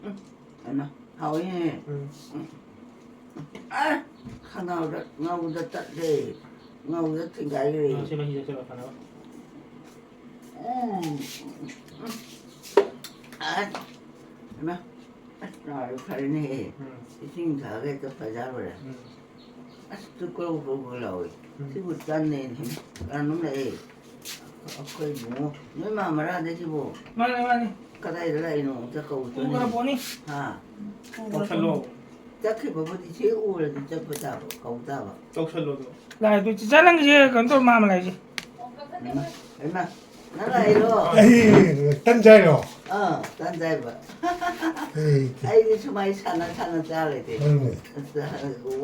ꯎꯝ꯫ ꯍꯩꯃꯥ, ꯍꯥꯎꯋꯤꯅꯦ꯫ ꯎꯝ꯫ ꯎꯝ꯫ ꯑ, ꯈꯅꯥꯎꯗ ꯉꯧꯗ ꯇꯠꯂꯦ꯫ ꯉꯧꯗ ꯊꯤꯡꯒꯥꯏꯈ꯭ꯔꯦ꯫ ꯑ, ꯁꯤ ꯃꯍꯤꯗꯣ ꯁꯤꯜꯂꯣ, ꯐꯅꯕ꯫ ꯎꯝ꯫ ꯑ, ꯍꯩꯃꯥ, ꯑꯁ, ꯅꯥꯔꯦ, ꯐꯔꯦꯅꯦꯍꯦ꯫ ꯎꯝ꯫ ꯏꯁꯤꯡ ꯊꯛꯑꯒ ꯍꯦꯛꯇ ꯐꯖꯔꯨꯔꯦ꯫ ꯎꯝ꯫ ꯑꯁ, ꯇꯨ ꯀ꯭ꯔꯧ ꯀ꯭ꯔꯧ ꯀ꯭ꯔꯧ ꯂꯥꯎꯋꯦ꯫ ꯎꯝ꯫ ꯁꯤꯕꯨ ꯇꯟꯅꯦꯅ ꯍꯦ-, ꯀꯅꯥꯅꯣꯝ ꯂꯥꯛꯑꯦ꯫ ꯑꯩꯈꯣꯏ ꯏꯕꯨꯡꯉꯣ, ꯅꯣꯏ ꯃꯥ ꯃꯔꯥꯗ ꯁꯤꯕꯨ? ꯃꯥꯅꯦ, ꯃꯥꯅꯦ꯫ ꯀꯗꯥꯏꯗ ꯂꯥꯛꯏꯅꯣ? ꯑꯝꯇ ꯀꯧ ꯆꯠꯅꯤꯡꯉꯤ꯫ ꯄꯨꯈ꯭ꯔ ꯄꯣꯠꯅꯤ꯫ ꯍꯥ? ꯄꯨꯈ꯭ꯔ ꯇꯧꯁꯜꯂꯣ꯫ ꯄꯣꯠꯅꯤ꯫ ꯆꯠꯈꯤꯕꯕꯨꯗꯤ ꯁꯤ ꯎꯔꯗꯤ ꯆꯠꯄ ꯇꯥꯕ, ꯀꯧ ꯇꯥꯕ꯫ ꯇꯧꯁꯜꯂꯣ ꯑꯗꯣ꯫ ꯂꯥꯛꯑꯦ, ꯑꯗꯨ ꯆꯤꯆꯥ ꯅꯪꯒꯤꯁꯦ ꯀꯩꯅꯣ ꯇꯧꯔ ꯃꯥ ꯑꯃ ꯂꯥꯛꯏꯁꯦ꯫ ꯍꯩꯃꯥ, ꯍꯩꯃꯥ, ꯅꯪ ꯂꯥꯛꯏꯔꯣ? ꯑꯩ ꯇꯟ ꯆꯥꯏꯔꯣ? ꯑꯥ, ꯇꯟ ꯆꯥꯏꯕ꯫ ꯑꯩ ꯑꯩꯗꯤ ꯁꯨꯃꯥꯏ ꯁꯥꯟꯅ ꯁꯥꯟꯅ ꯆꯥ ꯂꯩꯇꯦ꯫ ꯍꯣꯏꯅꯦ꯫ ꯑꯁ,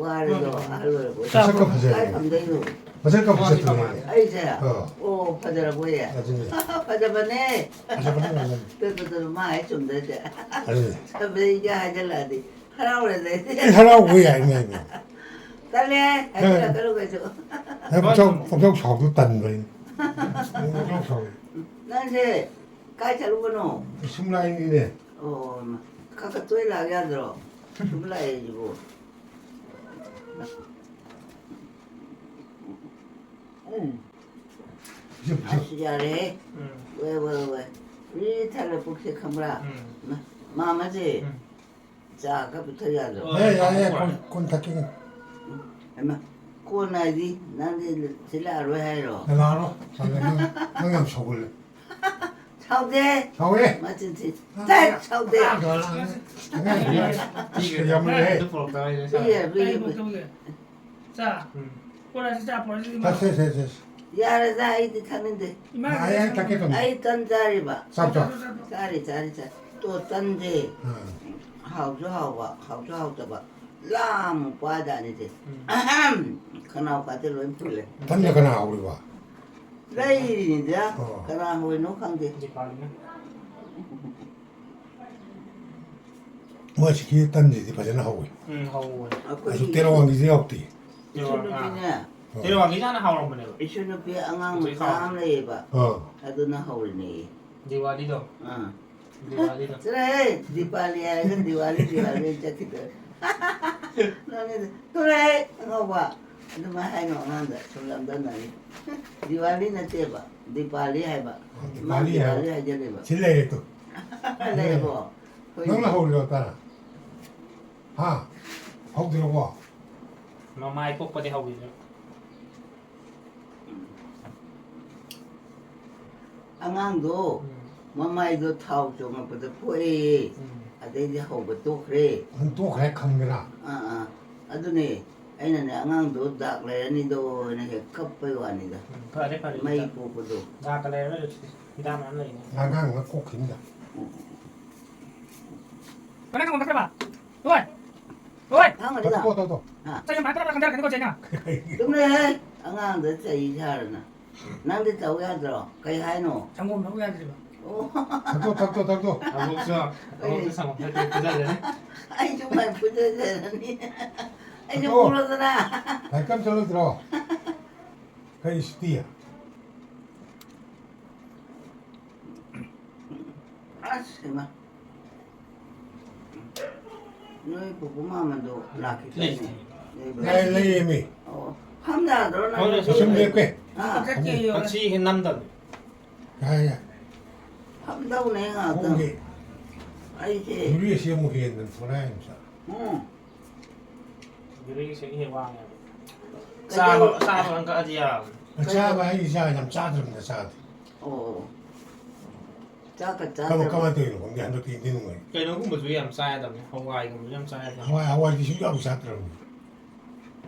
ꯋꯥꯔꯦꯗꯣ, ꯑꯍꯜ ꯑꯣꯏꯔꯕꯣꯏ꯫ ꯃꯁꯛꯀ ꯐꯖꯔꯦ꯫ ꯀꯥꯏ ꯐꯝꯗꯣꯏꯅꯣ? ꯃꯁꯛꯀ ꯐꯖꯊꯣꯔꯛꯑꯦ꯫ ꯑꯩꯁꯦ? ꯑꯥ꯫ ꯑꯣ, ꯐꯖꯔꯕꯣꯏꯌꯦ? ꯑꯗꯨꯅꯦ꯫ ꯐꯖꯕꯅꯦ꯫ ꯐꯖꯕꯅꯦ, ꯐꯖꯕꯅꯦ꯫ ꯇꯨ, ꯇꯨ, ꯇꯨ, ꯃꯥ ꯍꯥꯏ ꯆꯨꯝꯗꯣꯏꯁꯦ꯫ ꯑꯗꯨꯅꯦ꯫ ꯐꯖꯩꯒ ꯍꯥꯏꯖꯜꯂꯛꯑꯗꯤ ꯍꯔꯥꯎꯔꯦꯗ ꯑꯩꯗꯤ꯫ ꯑꯩ ꯍꯔꯥꯎꯕ ꯌꯥꯏꯅꯦ ꯑꯩꯗꯤ꯫ ꯇꯜꯂꯦ, ꯍꯥꯏꯖꯤꯜꯂꯛꯀꯅꯨ ꯀꯩꯁꯨ꯫ ꯅꯪ ꯄꯪꯆꯥꯎ, ꯄꯪꯆꯥꯎ ꯁꯥꯎꯕꯗꯨ ꯇꯟꯕ ꯑꯩꯅ꯫ ꯅꯪ ꯄꯪꯆꯥꯎ ꯁꯥꯎꯋꯦ꯫ ꯅꯪꯁꯦ ꯀꯥꯏ ꯆꯠꯂꯨꯕꯅꯣ? ꯁꯨꯝ ꯂꯥꯛꯏꯅꯤꯅꯦ꯫ ꯑꯣ, ꯈꯔ ꯈꯔ ꯇꯣꯏꯅ ꯂꯥꯛ ꯌꯥꯗ꯭ꯔꯣ? ꯁꯨꯝ ꯂꯥꯛꯑꯦ ꯑꯩꯁꯤꯕꯨ꯫ ꯎꯝ꯫ ꯄꯤꯖꯧ, ꯄꯤꯖꯧ꯫ ꯑꯁ, ꯌꯥꯔꯦꯍꯦ꯫ ꯎꯝ꯫ ꯋꯦ, ꯋꯦ, ꯋꯦ꯫ ꯄꯤꯛ ꯊꯜꯂꯦ ꯄꯨꯛꯁꯦ, ꯈꯪꯕ꯭ꯔꯥ? ꯎꯝ꯫ ꯃ-, ꯃꯥꯝꯃꯁꯦ꯫ ꯎꯝ꯫ ꯆꯥ ꯈꯔ ꯄꯤꯊꯛ ꯌꯥꯗ꯭ꯔꯣ? ꯑꯦ, ꯌꯥꯏ, ꯌꯥꯏ, ꯀꯣꯟ, ꯀꯣꯟ ꯊꯛꯀꯦ꯫ ꯍꯩꯃꯥ, ꯀꯣꯟ ꯍꯥꯏꯗꯤ ꯅꯪꯗꯤ ꯁꯤ ꯂꯥꯛꯑꯔꯣꯏ ꯍꯥꯏꯔꯣ? ꯂꯥꯛꯑꯔꯣꯏ꯫ ꯅꯪ, ꯅꯪ ꯌꯥꯝ ꯁꯥꯎꯒꯜꯂꯦ꯫ ꯁꯥꯎꯗꯦ꯫ ꯁꯥꯎꯋꯦ꯫ ꯃꯆꯤꯟ ꯊꯤ꯫ ꯑ, ꯇꯠ, ꯁꯥꯎꯗꯦ꯫ ꯑ, ꯑꯉꯥꯡ, ꯑꯉꯥꯡ, ꯑꯁ, ꯌꯥꯝꯃꯜꯂꯦꯍꯦ꯫ ꯑꯗꯨ ꯄꯨꯔꯛꯇꯕ ꯍꯥꯏꯁꯦ꯫ ꯄꯤꯌꯦ, ꯄꯤꯌꯦ, ꯄꯤꯌꯦ꯫ ꯆꯥ꯫ ꯎꯝ꯫ ꯄꯣꯔꯛꯑꯁꯤ, ꯆꯥ ꯄꯣꯔꯛꯑꯁꯤ, ꯏꯃꯥ꯫ ꯆꯥꯁꯦ, ꯆꯥꯁꯦ, ꯆꯥꯁꯦ꯫ ꯌꯥꯔꯦꯗ, ꯑꯩꯗꯤ ꯊꯛꯅꯤꯡꯗꯦ꯫ ꯏꯃꯥ, ꯑꯩ, ꯑꯩ ꯊꯛꯀꯦ ꯇꯧꯅꯤ꯫ ꯑꯩ ꯇꯟ ꯆꯥꯔꯤꯕ꯫ ꯆꯥꯎ, ꯆꯥꯎ꯫ ꯆꯥꯔꯤ, ꯆꯥꯔꯤ, ꯆꯥꯔꯤ꯫ ꯇꯣ, ꯇꯟꯁꯦ꯫ ꯑꯥ꯫ ꯍꯥꯎꯁꯨ ꯍꯥꯎꯕ, ꯍꯥꯎꯁꯨ ꯍꯥꯎꯇꯕ꯫ ꯂꯥꯝꯃꯨ ꯄꯥꯖꯥꯠꯅꯤꯁꯦ꯫ ꯎꯝ꯫ ꯑꯍꯝ! ꯈꯅꯥꯎ ꯀꯥꯁꯦ ꯂꯣꯏ ꯐꯨꯜꯂꯦ꯫ ꯇꯟꯅ ꯀꯅꯥ ꯍꯧꯔꯤꯕ? ꯂꯩꯔꯤꯅꯤꯗ꯫ ꯑꯣ꯫ ꯀꯅꯥ ꯍꯧꯔꯤꯅꯣ ꯈꯪꯗꯦ꯫ ꯗꯤꯄꯥꯂꯤꯅ꯫ ꯃꯣꯏ ꯑꯁꯤꯒꯤ ꯇꯟꯁꯤꯗꯤ ꯐꯖꯅ ꯍꯧꯋꯤ꯫ ꯎꯝ, ꯍꯧꯋꯦ꯫ ꯑꯩꯈꯣꯏꯒꯤ ꯑꯁꯤ ꯇꯦꯔꯥꯋꯥꯡꯒꯤꯁꯤ ꯌꯥꯎꯗꯦ꯫ ꯏꯁꯨ ꯇꯦꯔꯥꯋꯥꯡ, ꯅꯨꯄꯤꯅꯦ꯫ ꯑꯥ꯫ ꯑꯣ꯫ ꯇꯦꯔꯥꯋꯥꯡꯒꯤꯁꯤ ꯍꯥꯟꯅ ꯍꯥꯎꯔꯝꯕꯅꯦꯕ꯫ ꯏꯁꯨ ꯅꯨꯄꯤ ꯑꯉꯥꯡ ꯍꯧꯖꯤꯛ ꯃꯆꯥ ꯍꯥꯎꯔꯦ꯫ ꯑꯃ ꯂꯩꯌꯦꯕ꯫ ꯑꯥ꯫ ꯑꯗꯨꯅ ꯍꯧꯔꯤꯅꯦꯌꯦ꯫ ꯗꯤꯋꯥꯂꯤꯗꯣ꯫ ꯑꯥ꯫ ꯗꯤꯋꯥꯂꯤꯗꯣ꯫ ꯆꯠꯂꯣꯍꯦ, ꯗꯤꯄꯥꯂꯤ ꯍꯥꯏꯔꯒ ꯗꯤꯋꯥꯂꯤ, ꯗꯤꯋꯥꯂꯤ ꯍꯥꯏꯅ ꯆꯠꯈꯤꯗꯣꯔꯦ꯫ ꯅꯪꯒꯤꯗꯤ, ꯊꯣꯛꯂꯛꯑꯦ, ꯑꯉꯧꯕ꯫ ꯑꯗꯨꯃꯥꯏ ꯍꯥꯏꯅꯣ ꯑꯉꯥꯡꯗ, ꯁꯨꯝ ꯂꯝꯗꯝꯅꯔꯤ꯫ ꯗꯤꯋꯥꯂꯤ ꯅꯠꯇꯦꯕ, ꯗꯤꯄꯥꯂꯤ ꯍꯥꯏꯕ꯫ ꯑꯣ, ꯃꯥ ꯗꯤꯄꯥꯂꯤ ꯍꯥꯏꯕ꯫ ꯗꯤꯋꯥꯂꯤ ꯍꯥꯏꯖꯜꯂꯦꯕ꯫ ꯁꯤ ꯂꯩꯔꯦ ꯇꯨ꯫ ꯂꯩꯔꯕꯣ? ꯍꯣꯏꯅꯦ꯫ ꯅꯪꯅ ꯍꯧꯔꯤꯔꯣ, ꯇꯥꯔꯥ? ꯍꯥ? ꯍꯧꯗ꯭ꯔꯕꯣ? ꯃꯃꯥꯏ ꯄꯣꯛꯄꯗꯤ ꯍꯧꯋꯤꯗꯅ꯫ ꯑꯉꯥꯡꯗꯣ ꯎꯝ꯫ ꯃꯃꯥꯏꯗꯣ ꯊꯥꯎ ꯆꯣꯡꯉꯛꯄꯗ ꯄꯣꯛꯑꯦꯌꯦ꯫ ꯎꯝ꯫ ꯑꯗꯩꯗꯤ ꯍꯧꯕ ꯇꯣꯛꯈ꯭ꯔꯦ꯫ ꯑꯗꯨꯝ ꯇꯣꯛꯈ꯭ꯔꯦ ꯈꯪꯗꯅ꯫ ꯑꯥ, ꯑꯥ꯫ ꯑꯗꯨꯅꯦ ꯑꯩꯅꯅꯦ, ꯑꯉꯥꯡꯗꯣ ꯗꯥꯛ ꯂꯩꯔꯅꯤꯗꯣ ꯍꯥꯏꯅ ꯍꯦꯛ ꯀꯞꯄꯩ ꯋꯥꯅꯤꯗ꯫ ꯎꯝ, ꯐꯔꯦ, ꯐꯔꯦ, ꯃꯩ ꯍꯤꯗꯥꯛ꯫ ꯄꯣꯛꯄꯗꯣ꯫ ꯗꯥꯛꯀ ꯂꯩꯔꯔꯣꯏ ꯍꯧꯖꯤꯛꯇꯤ꯫ ꯍꯤꯗꯥꯛ ꯃꯌꯥꯝ ꯂꯩꯅꯦ꯫ ꯑꯉꯥꯡꯅ ꯀꯣꯛꯈꯤꯅꯤꯗ꯫ ꯎꯝ꯫ ꯀꯅꯥ ꯀꯅꯥ ꯀꯣꯟꯊꯈ꯭ꯔꯕ? ꯍꯣꯏ꯫ ꯍꯣꯏ꯫ ꯊꯥꯡ ꯃꯔꯤꯗ꯫ ꯇꯧ, ꯇꯧ, ꯇꯧ꯫ ꯑꯥ꯫ ꯆꯩ ꯌꯥꯝ ꯄꯥꯏꯔꯛꯇ꯭ꯔꯕ ꯈꯪꯗꯔꯛꯀꯅꯤꯀꯣ ꯆꯩꯅ꯫ ꯇꯨꯝꯃꯦꯍꯦ꯫ ꯑꯉꯥꯡꯗ ꯆꯩ ꯁꯥꯔꯅ꯫ ꯅꯪꯗꯤ ꯇꯧ ꯌꯥꯗ꯭ꯔꯣ? ꯀꯩ ꯍꯥꯏꯅꯣ? ꯁꯪꯒꯣꯝ ꯂꯧ ꯌꯥꯗ꯭ꯔꯤꯕ꯫ ꯑꯣ꯫ ꯊꯛꯇꯣ, ꯊꯛꯇꯣ, ꯊꯛꯇꯣ꯫ ꯑꯃꯨꯛꯁꯨ, ꯑꯃꯨꯛꯁꯨ ꯁꯪꯒꯣꯝ ꯊꯛꯇꯣꯏ ꯐꯨꯖꯖꯅꯤ꯫ ꯑꯩꯁꯨ ꯃꯥꯏ ꯐꯨꯖꯖꯔꯅꯤ꯫ ꯑꯩꯁꯨ ꯊꯛꯇꯣ꯫ ꯐꯨꯔꯣꯗꯅ꯫ ꯂꯥꯏꯔꯤꯛ ꯇꯝ ꯆꯠꯂꯣꯏꯗ꯭ꯔꯣ? ꯀꯩ ꯁꯨꯇꯤ? ꯑꯁ, ꯍꯩꯃꯥ꯫ ꯅꯣꯏ ꯄꯨꯄꯨ ꯃꯥꯝꯃꯗꯣ ꯂꯥꯛꯈꯤꯗꯥꯏꯅꯦ? ꯂꯩꯇꯦ꯫ ꯂꯩꯕ꯭ꯔꯥ? ꯂꯩ, ꯂꯩꯌꯦꯃꯤ꯫ ꯑꯣ, ꯐꯝ ꯌꯥꯗ꯭ꯔꯣ ꯅꯪ? ꯍꯣꯏ, ꯂꯩ, ꯁꯨꯝ ꯂꯩ꯫ ꯂꯦꯞꯀꯦ꯫ ꯑꯥ꯫ ꯐꯝꯁꯤ ꯍꯦꯛ ꯅꯝꯗꯕꯅꯤ꯫ ꯌꯥꯏ, ꯌꯥꯏ꯫ ꯐꯝꯗꯧꯅꯦ ꯉꯥꯛꯇꯪ꯫ ꯈꯣꯡꯒꯤ꯫ ꯑꯩꯁꯦ꯫ ꯌꯨꯔꯤꯁꯤ ꯑꯃꯨꯛ ꯍꯦꯟꯗꯅ ꯊꯣꯛꯂꯛꯑꯦ ꯉꯁꯥꯏ꯫ ꯎꯝ꯫ ꯌꯨꯔꯤꯛ ꯑꯦꯁꯤꯗ ꯍꯦꯛ ꯋꯥꯡꯉꯦꯕ꯫ ꯀꯩꯗꯧ-, ꯆꯥꯕ, ꯆꯥꯕ ꯈꯔ ꯀꯛꯑꯗꯤ ꯌꯥꯔꯕꯅꯦ꯫ ꯆꯥꯕ ꯍꯥꯏꯁꯦ ꯆꯥ ꯌꯥꯝ ꯆꯥꯗ꯭ꯔꯕꯅꯤꯅ ꯆꯥꯗꯦ꯫ ꯑꯣ꯫ ꯆꯥꯛꯀ ꯀꯃꯥꯏ-, ꯆꯥꯗ꯭ꯔꯕ? ꯀꯃꯥꯏꯅ ꯇꯧꯔꯤꯅꯣ ꯈꯪꯗꯦ, ꯍꯟꯗꯛꯇꯤ ꯏꯟꯗꯤ ꯅꯨꯡꯉꯥꯏ꯫ ꯀꯩꯅꯣꯒꯨꯝꯕꯁꯨ ꯌꯥꯝ ꯆꯥ ꯌꯥꯗꯕꯅꯦ, ꯍꯋꯥꯏꯒꯨꯝꯕꯁꯨ ꯌꯥꯝ ꯆꯥ ꯌꯥꯗꯕꯅꯦ꯫ ꯍꯋꯥꯏ, ꯍꯋꯥꯏꯗꯤ ꯁꯨꯡꯆꯥꯕꯨ ꯆꯥꯗ꯭ꯔꯕꯅꯤ꯫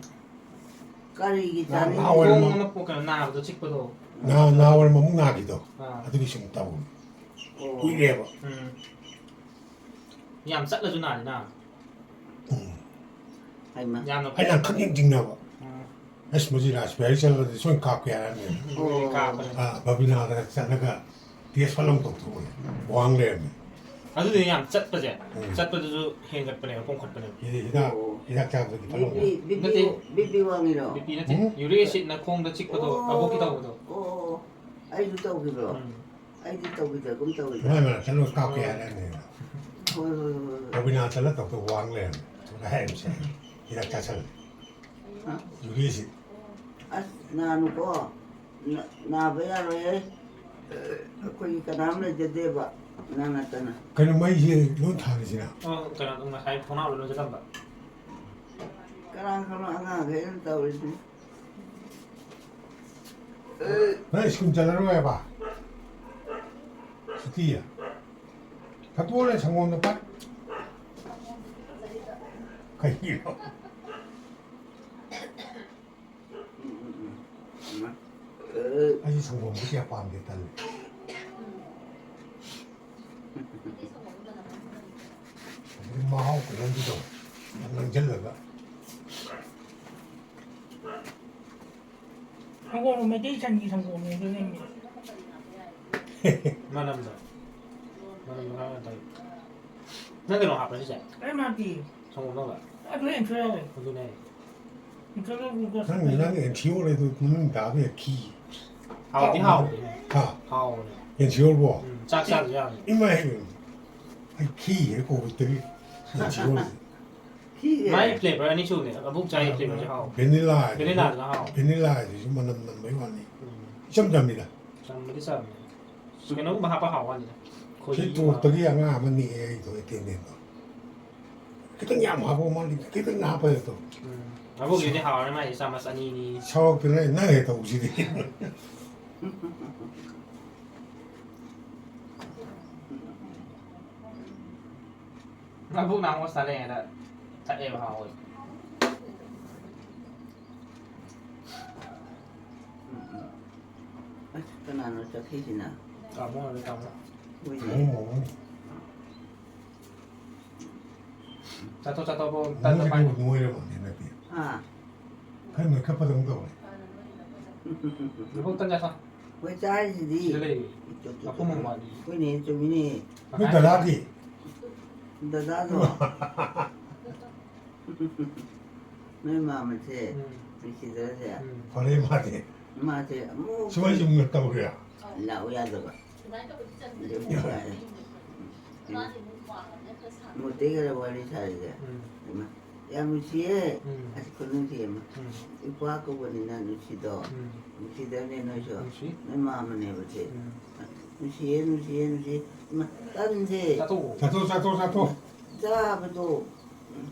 ꯀꯔꯤꯒꯤ ꯅꯍꯥꯟ ꯆꯥꯅꯤꯡꯗ꯭ꯔꯤꯅꯣ? ꯅꯍꯥꯟꯋꯥꯏ ꯈꯣꯡ ꯑꯃ ꯑꯃ ꯄꯣꯛ-, ꯀꯩꯅꯣ ꯅꯥꯕꯗꯣ ꯆꯤꯛꯄꯗꯣ꯫ ꯅꯍꯥꯟ ꯅꯍꯥꯟꯋꯥꯏ ꯑꯃꯨꯛ ꯅꯥꯈꯤꯗꯣ꯫ ꯑꯥ꯫ ꯑꯗꯨꯒꯤ ꯁꯨꯝ ꯇꯧꯕꯅꯤ꯫ ꯑꯣ꯫ ꯀꯨꯏꯔꯦꯕ꯫ ꯎꯝ꯫ ꯌꯥꯝ ꯆꯠꯂꯁꯨ ꯅꯥꯗꯤ ꯅꯥꯕ꯫ ꯎꯝ꯫ ꯍꯩꯃꯥ꯫ ꯌꯥꯝꯅ ꯑꯩꯅ ꯈꯪꯆꯤꯡ ꯆꯤꯡꯅꯕ꯫ ꯎꯝ꯫ ꯑꯁ, ꯃꯁꯤ ꯔꯥꯁꯕꯤꯍꯥꯔꯤ ꯆꯠꯂꯗꯤ ꯁꯣꯏꯅ ꯀꯥꯞꯀꯦ ꯍꯥꯏꯔꯛꯑꯅꯤ꯫ ꯎꯝ, ꯑꯣ꯫ ꯀꯥꯞꯄꯅꯦ꯫ ꯑꯥ, ꯕꯕꯤꯅꯥꯗ ꯆꯠꯂꯒ ꯇꯦꯁ ꯐꯠ ꯂꯥꯎ ꯇꯧꯊꯣꯛꯑꯦ꯫ ꯋꯥꯡ ꯂꯩꯔꯝꯃꯦ꯫ ꯑꯗꯨꯗꯤ ꯌꯥꯝ ꯆꯠꯄꯁꯦ, ꯎꯝ꯫ ꯆꯠꯄꯗꯁꯨ ꯍꯦꯟꯒꯠꯄꯅꯦꯕ, ꯄꯣꯝꯈꯠꯄꯅꯦꯕ꯫ ꯍꯤꯗꯥꯛ, ꯑꯣ꯫ ꯍꯤꯗꯥꯛ ꯆꯥꯕꯗꯒꯤ ꯐꯠ ꯂꯥꯎ꯫ ꯕꯤ ꯄꯤ, ꯕꯤ ꯄꯤ, ꯅꯠꯇꯦ꯫ B P ꯋꯥꯡꯉꯤꯔꯣ? ꯕꯤ ꯄꯤ ꯅꯠꯇꯦ꯫ ꯎꯝ? ꯌꯨꯔꯤꯛ ꯑꯦꯁꯤꯠꯅ ꯈꯣꯡꯗ ꯆꯤꯛꯄꯗꯣ, ꯑꯣ꯫ ꯑꯕꯣꯛꯀꯤ ꯇꯧꯕꯗꯣ꯫ ꯑꯣ, ꯑꯣ, ꯑꯣ꯫ ꯑꯩꯁꯨ ꯇꯧꯈꯤꯕ꯭ꯔꯣ? ꯎꯝ꯫ ꯑꯩꯗꯤ ꯇꯧꯈꯤꯗꯒꯨꯝ ꯇꯧꯋꯤꯗ꯫ ꯃꯥꯏ ꯃꯅꯥꯛꯇ ꯂꯣꯏ ꯀꯥꯞꯀꯦ ꯍꯥꯏꯔꯛꯑꯅꯤ꯫ ꯍꯣꯏ, ꯍꯣꯏ, ꯍꯣꯏ, ꯍꯣꯏ꯫ ꯔꯣꯕꯤꯅꯥ ꯆꯠꯂ ꯇꯧꯗꯧ ꯋꯥꯡ ꯂꯩꯔꯝꯃꯦ꯫ ꯊꯨꯅ ꯍꯥꯏꯔꯝꯁꯦ꯫ ꯍꯤꯗꯥꯛ ꯆꯥꯁꯜꯂꯦ꯫ ꯍꯥ? ꯌꯨꯔꯤꯁꯤ꯫ ꯑꯁ, ꯅꯥꯅꯨꯀꯣ꯫ ꯅ-, ꯅꯥꯕ ꯌꯥꯔꯣꯏꯍꯦ꯫ ꯑꯩꯈꯣꯏꯒꯤ ꯀꯅꯥꯝ ꯂꯩꯖꯗꯦꯕ, ꯅꯪ ꯅꯠꯇꯅ꯫ ꯀꯩꯅꯣ ꯃꯩꯁꯦ ꯂꯣꯏ ꯊꯥꯜꯂꯤꯁꯤꯅ? ꯑꯣ, ꯀꯩꯅꯣ, ꯉꯁꯥꯏ ꯊꯣꯡꯅꯥꯎ ꯂꯣꯏ ꯂꯣꯟꯁꯤꯜꯂꯝꯕ꯫ ꯀꯅꯥ ꯈꯪꯕ ꯑꯉꯥꯡꯈꯩꯅ ꯇꯧꯔꯤꯁꯤ꯫ ꯅꯪ ꯁ꯭ꯀꯨꯜ ꯆꯠꯂꯔꯣꯏꯕ? ꯁꯨꯇꯤꯌꯦ? ꯊꯛꯇꯣꯛꯑꯣꯅꯦ ꯁꯪꯒꯣꯝꯗꯣ ꯐꯠ꯫ ꯀꯩꯒꯤꯅꯣ? ꯑꯩꯁꯨ ꯁꯪꯒꯣꯝꯗꯤ ꯀꯌꯥ ꯄꯥꯝꯗꯦ, ꯇꯜꯂꯦ꯫ ꯑꯗꯩ ꯃꯍꯥꯎ ꯀꯩꯅꯣꯝꯗꯤ ꯇꯧꯋꯦ, ꯌꯥꯝ ꯅꯪꯁꯤꯜꯂꯒ꯫ ꯁꯪꯒꯣꯝ ꯃꯩꯇꯩ ꯁꯟꯒꯤ ꯁꯪꯒꯣꯝꯅꯦ ꯑꯗꯨ ꯅꯪꯒꯤ꯫ ꯃꯅꯝꯗꯣ꯫ ꯃꯅꯝꯗꯣ ꯈꯔ ꯇꯧ꯫ ꯅꯪ ꯀꯩꯅꯣ ꯍꯥꯞꯄ꯭ꯔꯥ ꯁꯤꯁꯦ? ꯀꯔꯤꯝ ꯍꯥꯞꯇꯤꯌꯦ꯫ ꯁꯪꯒꯣꯝ ꯅꯧꯕ? ꯑꯗꯨ ꯑꯦꯟꯁꯨ ꯌꯥꯎꯋꯦ꯫ ꯑꯗꯨꯅꯦ꯫ ꯏꯟꯁꯨ ꯌꯥꯎꯋꯦ, ꯒ꯭ꯂꯨꯀꯣꯁ ꯅꯪ, ꯍꯥꯞꯄꯦ꯫ ꯅꯪ ꯑꯦꯟꯁꯨ ꯌꯥꯎꯔꯦ ꯑꯗꯨ ꯃꯅꯨꯡ ꯇꯥꯕ ꯌꯥꯝ ꯈꯤ꯫ ꯍꯥꯎꯗꯤ ꯍꯥꯎꯕꯅꯦ꯫ ꯍꯥ? ꯍꯥꯎꯕꯅꯦ꯫ ꯑꯦꯟꯁꯨ ꯌꯥꯎꯔꯕꯣ? ꯎꯝ, ꯆꯥꯛ ꯆꯥꯗ꯭ꯔꯁꯨ ꯌꯥꯕꯅꯦ꯫ ꯏꯃꯥꯏ, ꯑꯩ ꯈꯤꯍꯦ ꯀꯣꯚꯤꯠꯇꯒꯤ ꯑꯦꯟꯁꯨ ꯌꯥꯎꯔꯤꯁꯦ꯫ ꯈꯤꯍꯦ꯫ ꯃꯥꯏ flavor ꯑꯅꯤ ꯁꯨꯕꯅꯦ꯫ ꯑꯕꯨꯛ ꯆꯥꯏ flavorꯁꯦ ꯍꯥꯎꯕꯅꯦ꯫ Vanilla ꯍꯥꯏꯁꯤꯁꯨ, vanilla ꯁꯤꯅ ꯍꯥꯎꯕꯅꯦ꯫ Vanilla ꯍꯥꯏꯁꯤꯁꯨ ꯃꯅꯝ ꯅꯝꯕꯩ ꯋꯥꯅꯤ꯫ ꯎꯝ꯫ ꯏꯆꯝ ꯆꯝꯃꯤꯗ꯫ ꯆꯝꯕꯗꯤ ꯆꯝꯃꯦ꯫ ꯀꯩꯅꯣꯒꯨꯝꯕ ꯍꯥꯞꯄ ꯍꯥꯎ ꯋꯥꯅꯤꯗ꯫ ꯁꯤ ꯈꯣꯏꯍꯤꯒꯨꯝꯕ꯫ ꯇꯣꯞꯇꯒꯤ ꯑꯉꯥꯡ ꯑꯃ ꯅꯦꯛꯑꯦ ꯑꯩꯗꯣ, attendantꯗꯣ꯫ ꯈꯤꯇꯪ ꯌꯥꯝ ꯍꯥꯞꯄꯣ, ꯃꯥꯗꯤ ꯈꯤꯇꯪ ꯍꯥꯞꯄ ꯍꯦꯛꯇ꯫ ꯎꯝ꯫ ꯑꯕꯣꯛꯀꯤꯗꯤ ꯍꯥꯎꯔꯦ, ꯃꯥꯏꯗꯤ ꯆꯥꯃꯁ ꯑꯅꯤꯅꯤ꯫ ꯁꯥꯎꯔꯛꯇꯅ ꯅꯪ ꯍꯦꯛ ꯇꯧꯁꯤꯗꯤ꯫ ꯑꯕꯣꯛ ꯅꯍꯥꯟ ꯍꯣꯁꯇꯥꯜ ꯂꯩꯉꯩꯗ ꯊꯛꯑꯦꯕ, ꯍꯥꯎꯋꯦ꯫ ꯑꯁ, ꯀꯅꯥꯅꯣ ꯆꯠꯈꯤꯁꯤꯅ? ꯇꯥꯃꯣ ꯑꯣꯏꯔꯦ, ꯇꯥꯃꯣ꯫ ꯍꯣꯏꯅꯦ꯫ ꯇꯥꯃꯣ꯫ ꯆꯠꯊꯣꯛ ꯆꯠꯊꯣꯛꯄ ꯇꯟꯗ ꯃꯣꯏꯁꯦ ꯄꯥꯏ꯫ ꯈꯔ ꯅꯣꯏꯔꯕꯅꯦ ꯍꯟꯗꯛꯇꯤ꯫ ꯑꯥ꯫ ꯈꯔ ꯅꯣꯏꯈꯠꯄꯗꯧꯅ ꯇꯧꯔꯦ꯫ ꯂꯨꯈꯣꯛ ꯇꯟ ꯆꯥꯊꯣꯛ꯫ ꯍꯣꯏ, ꯆꯥꯔꯤꯁꯤꯗꯤ꯫ ꯁꯤꯗ ꯂꯩꯔꯤ꯫ ꯃꯄꯨꯝ ꯑꯃ ꯋꯥꯠꯂꯤ꯫ ꯍꯣꯏꯅꯦ, ꯆꯨꯝꯃꯤꯅꯦ꯫ ꯅꯣꯏ ꯗꯗꯥꯗꯤ? ꯗꯗꯥꯗꯣ? ꯅꯣꯏ ꯃꯥꯃꯁꯦ ꯎꯝ꯫ ꯅꯨꯡꯁꯤꯗꯕꯁꯦ꯫ ꯎꯝ꯫ ꯐꯔꯦ ꯃꯥꯗꯤ꯫ ꯃꯥꯁꯦ ꯑꯃꯨꯛ ꯁꯨꯃꯥꯏ ꯁꯨꯝ ꯇꯧꯔꯦ꯫ ꯂꯥꯛꯎ ꯌꯥꯗꯕ꯫ ꯃꯨꯠꯇꯩ ꯈꯔ ꯋꯥꯔꯤ ꯁꯥꯔꯤꯁꯦ꯫ ꯎꯝ꯫ ꯏꯃꯥ, ꯌꯥꯝ ꯅꯨꯡꯁꯤꯌꯦ꯫ ꯎꯝ꯫ ꯑꯁ, ꯈꯨꯅꯨꯡꯁꯤ ꯑꯃ꯫ ꯎꯝ꯫ ꯏꯄ꯭ꯋꯥ ꯀꯧꯕꯅꯤꯅ ꯅꯨꯡꯁꯤꯗꯣ꯫ ꯎꯝ꯫ ꯅꯨꯡꯁꯤꯗꯕꯅꯦ ꯅꯣꯏꯁꯨ꯫ ꯅꯨꯡꯁꯤ꯫ ꯅꯣꯏ ꯃꯥꯃꯅꯦꯕ ꯁꯦ꯫ ꯎꯝ꯫ ꯅꯨꯡꯁꯤꯌꯦ, ꯅꯨꯡꯁꯤꯌꯦ, ꯅꯨꯡꯁꯤꯌꯦ꯫ ꯏꯃꯥ, ꯇꯟꯁꯦ꯫ ꯆꯥꯊꯣꯛꯑꯣ꯫ ꯆꯥꯊꯣꯛ, ꯆꯥꯊꯣꯛ, ꯆꯥꯊꯣꯛ꯫ ꯆꯥꯕꯗꯣ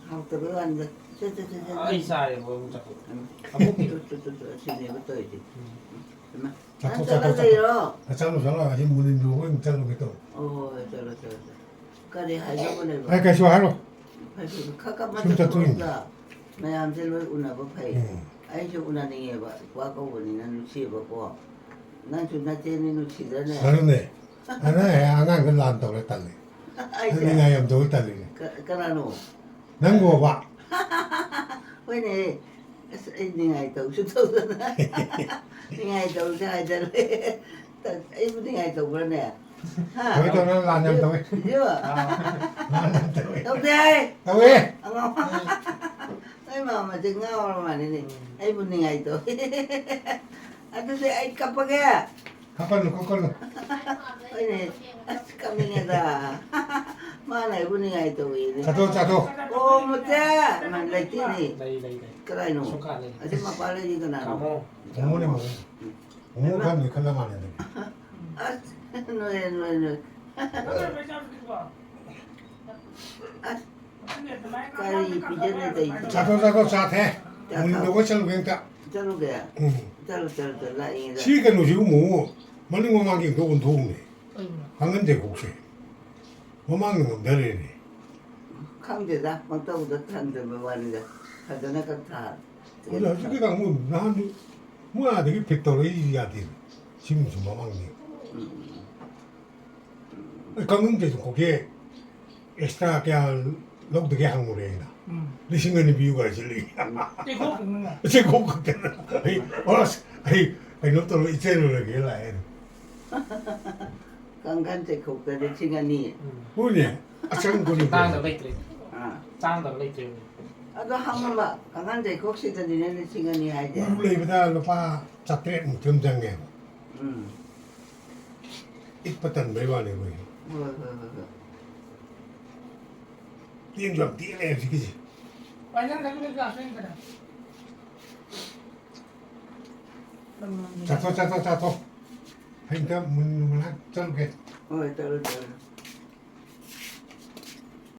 ꯍꯥꯎꯇꯕꯩ ꯋꯥꯅꯤꯗ꯫ ꯆꯠ, ꯆꯠ, ꯆꯠ, ꯆꯠ꯫ ꯑꯩ ꯆꯥꯔꯦ, ꯃꯣꯏ ꯑꯃꯨꯛ ꯆꯠꯈ꯭ꯔꯦ꯫ ꯎꯝ꯫ ꯑꯃꯨꯛꯀꯤ꯫ ꯆꯠ, ꯆꯠ, ꯆꯠ, ꯆꯠ, ꯑꯁꯤꯅꯦꯕ ꯇꯧꯔꯤꯁꯦ꯫ ꯎꯝ꯫ ꯏꯃꯥ, ꯆꯠꯊꯣꯛ, ꯅꯪ ꯆꯠꯂ ꯆꯠꯊꯣꯛ, ꯂꯩꯔꯣ? ꯆꯠꯊꯣꯛ꯫ ꯆꯠꯂꯨ, ꯆꯠꯂꯨ, ꯑꯁꯤ ꯃꯨꯅꯤꯟꯗꯨ ꯍꯣꯏ ꯑꯃꯨꯛ ꯆꯠꯂꯨꯒꯦ ꯇꯧ꯫ ꯑꯣ, ꯍꯣꯏ, ꯆꯠꯂꯣ, ꯆꯠꯂꯣ, ꯆꯠꯂꯣ꯫ ꯀꯔꯤ ꯍꯥꯏꯗꯧꯕ ꯂꯩꯕ? ꯑꯩ ꯀꯩꯁꯨ ꯍꯥꯏꯔꯣꯏ꯫ ꯐꯩ, ꯐꯩ, ꯐꯩ꯫ ꯈꯔ ꯈꯔ ꯁꯨꯝ ꯆꯠꯊꯣꯛꯏꯅꯤ꯫ ꯃꯇꯝꯗ ꯃꯌꯥꯝꯁꯦ ꯂꯣꯏ ꯎꯅꯕ ꯐꯩ꯫ ꯎꯝ꯫ ꯑꯩꯁꯨ ꯎꯅꯅꯤꯡꯉꯦꯕ, ꯏꯄ꯭ꯋꯥ ꯀꯧꯕꯅꯤꯅ ꯅꯨꯡꯁꯤꯕꯀꯣ꯫ ꯅꯪꯁꯨ ꯅꯆꯦꯅꯤ ꯅꯨꯡꯁꯤꯗ꯭ꯔꯅꯦ? ꯑꯗꯨꯅꯦ꯫ ꯑꯗꯨꯅ ꯍꯦꯛ ꯑꯉꯥꯡꯗ ꯂꯥꯟ ꯇꯧꯔꯦ ꯇꯜꯂꯤ꯫ ꯑꯩꯁꯦ? ꯅꯤꯡꯉꯥꯏ ꯌꯥꯝ ꯇꯧꯋꯤ ꯇꯜꯂꯤꯅꯦ꯫ ꯀ-, ꯀꯅꯥꯅꯣ? ꯅꯪꯕꯣꯕ꯫ ꯍꯣꯏꯅꯦ꯫ ꯑꯁ, ꯑꯩ ꯅꯤꯡꯉꯥꯏ ꯇꯧꯁꯨ ꯇꯧꯗꯅ꯫ ꯅꯤꯡꯉꯥꯏ ꯇꯧꯁꯦ ꯍꯥꯏꯗꯅ꯫ ꯑꯩꯕꯨ ꯅꯤꯡꯉꯥꯏ ꯇꯧꯕ꯭ꯔꯅꯦ? ꯍꯥ? ꯇꯧꯋꯦ, ꯇꯧꯋꯦ, ꯅꯪ ꯂꯥꯟ ꯌꯥꯝ ꯇꯧꯋꯦ꯫ ꯏꯕꯦꯝꯃ꯫ ꯂꯥꯟ ꯌꯥꯝ ꯇꯧꯋꯦ꯫ ꯇꯧꯗꯦ ꯍꯥꯏ꯫ ꯇꯧꯋꯦ꯫ ꯑꯉꯥꯎ-, ꯅꯣꯏ ꯃꯥꯃꯁꯦ ꯉꯥꯎꯔ ꯃꯥꯜꯂꯦꯅꯦ꯫ ꯎꯝ꯫ ꯑꯩꯕꯨ ꯅꯤꯡꯉꯥꯏ ꯇꯧꯋꯦ꯫ ꯑꯗꯨꯗꯤ ꯑꯩ ꯀꯞꯄꯒꯦ꯫ ꯀꯞꯀꯅꯨ, ꯀꯞꯀꯅꯨ꯫ ꯍꯣꯏꯅꯦ꯫ ꯑꯁ, ꯀꯞꯅꯤꯡꯉꯦꯗ꯫ ꯃꯥꯅ ꯑꯩꯕꯨ ꯅꯤꯡꯉꯥꯏ ꯇꯧꯋꯦꯅꯦ꯫ ꯆꯥꯊꯣꯛ, ꯆꯥꯊꯣꯛ꯫ ꯑꯣ, ꯃꯨꯊꯦ꯫ ꯃꯥ ꯂꯩꯇꯦꯅꯦ꯫ ꯂꯩ, ꯂꯩ, ꯂꯩ꯫ ꯀꯗꯥꯏꯅꯣ? ꯁꯣꯀꯥ ꯂꯩ꯫ ꯑꯁꯤ ꯃꯄꯥ ꯂꯩꯔꯤ ꯀꯅꯥꯅꯣ? ꯇꯥꯃꯣ꯫ ꯃꯣꯃꯣꯅꯦ, ꯃꯣꯃꯣ꯫ ꯃꯣꯃꯣ ꯈꯔ ꯅꯣꯏꯈꯠꯂ ꯃꯥꯜꯂꯦ ꯑꯗꯨꯗꯤ꯫ ꯑꯁ, ꯅꯣꯏ, ꯅꯣꯏ, ꯅꯣꯏ꯫ ꯑꯁ, ꯀꯔꯤ ꯄꯤꯖꯅꯤ ꯇꯧꯔꯤꯁꯦ? ꯆꯥꯊꯣꯛ, ꯆꯥꯊꯣꯛ, ꯆꯥ ꯊꯦ꯫ ꯆꯥꯊꯣꯛ꯫ ꯃꯨꯟꯗꯣꯛꯑ ꯆꯠꯂꯨꯒꯦ ꯑꯝꯇ꯫ ꯆꯠꯂꯨꯒꯦ? ꯎꯝ꯫ ꯆꯠꯂꯨ, ꯆꯠꯂꯨ, ꯆꯠꯂꯨ, ꯂꯥꯛꯏꯉꯩꯗ꯫ ꯁꯤ ꯀꯩꯅꯣꯁꯤꯕꯨ ꯃꯣꯃꯣ ꯃꯅꯤꯡ ꯃꯃꯥꯡꯒꯤ ꯑꯝꯇ ꯑꯣꯟꯊꯣꯛꯎꯅꯦ꯫ ꯀꯩꯅꯣ? ꯀꯥꯡꯈꯟ ꯆꯩꯈꯣꯛꯁꯦ꯫ ꯃꯃꯥꯡꯗ ꯉꯝꯗ ꯂꯩꯔꯦ꯫ ꯈꯪꯗꯦꯗ, ꯄꯪꯇꯧꯗ ꯊꯝꯖꯟꯕ ꯋꯥꯅꯤꯗ꯫ ꯐꯖꯅ ꯀꯛ ꯊꯥ-, ꯑꯗꯣ ꯍꯧꯖꯤꯛꯀꯤ ꯀꯥꯡꯕꯨ ꯅꯍꯥꯟꯗꯤ ꯃꯣꯏ ꯑꯥꯗꯒꯤ ꯐꯤꯠ ꯇꯧꯔꯛꯏꯁꯤ ꯌꯥꯗꯦ꯫ ꯁꯤꯃꯁꯨ ꯃꯃꯥꯡꯅꯤ꯫ ꯎꯝ꯫ ꯑꯩ ꯀꯥꯡꯈꯟ ꯆꯩꯈꯣꯛꯁꯦ ꯑꯦꯛꯁꯇ꯭ꯔꯥ ꯀꯌꯥ ꯂꯧꯗꯒꯦ ꯍꯪꯉꯨꯔꯦ ꯑꯩꯅ꯫ ꯎꯝ꯫ ꯂꯤꯁꯤꯡ ꯑꯅꯤ ꯄꯤꯌꯨ ꯍꯥꯏꯁꯤꯜꯂꯛꯏ꯫ ꯆꯩꯈꯣꯛ ꯈꯛꯇꯅ꯫ ꯆꯩꯈꯣꯛ ꯈꯛꯇꯅ꯫ ꯑꯩ, ꯑꯁ, ꯑꯩ ꯀꯩꯅꯣ ꯇꯧꯔ ꯏꯆꯦꯜꯂꯨꯔꯒꯦ ꯂꯥꯛꯑꯦ꯫ ꯀꯥꯡꯈꯟ ꯆꯩꯈꯣꯛꯇ ꯂꯤꯁꯤꯡ ꯑꯅꯤ꯫ ꯎꯝ꯫ ꯍꯣꯏꯅꯦ, ꯑꯆꯪꯕꯅꯤ꯫ ꯇꯥꯡꯗꯕ ꯂꯩꯇ꯭ꯔꯦ꯫ ꯑꯥ꯫ ꯇꯥꯡꯗꯕ ꯂꯩꯇ꯭ꯔꯦ꯫ ꯑꯗꯣ ꯍꯪꯉꯨꯕ, ꯀꯥꯡꯈꯟ ꯆꯩꯈꯣꯛꯁꯤꯗꯅꯤꯅꯦ ꯂꯤꯁꯤꯡ ꯑꯅꯤ ꯍꯥꯏꯁꯦ꯫ ꯎꯔꯨ ꯂꯩꯕꯗ ꯂꯨꯄꯥ ꯆꯥꯇ꯭ꯔꯦꯠ ꯃꯨꯛꯇꯤ ꯑꯗꯨꯝ ꯆꯪꯉꯦꯕ꯫ ꯎꯝ꯫ ꯏꯠꯄ ꯇꯟꯕꯩ ꯋꯥꯅꯦ ꯑꯩꯈꯣꯏ꯫ ꯍꯣꯏ, ꯍꯣꯏ, ꯍꯣꯏ, ꯍꯣꯏ꯫ ꯇꯦꯟꯁꯨ ꯌꯥꯝ ꯇꯦꯜꯂꯦ ꯍꯧꯖꯤꯛꯀꯤꯁꯦ꯫ ꯄꯥꯏꯖꯟ ꯊꯛꯄꯗ ꯒ꯭ꯂꯥꯁ ꯑꯣꯏꯅ ꯀꯩꯅꯣ? ꯆꯥꯊꯣꯛ, ꯆꯥꯊꯣꯛ, ꯆꯥꯊꯣꯛ꯫ ꯑꯩ ꯑꯝꯇ ꯃꯨꯟ ꯃꯅꯥꯛ ꯆꯠꯂꯨꯒꯦ꯫ ꯍꯣꯏ, ꯆꯠꯂꯣ, ꯆꯠꯂꯣ꯫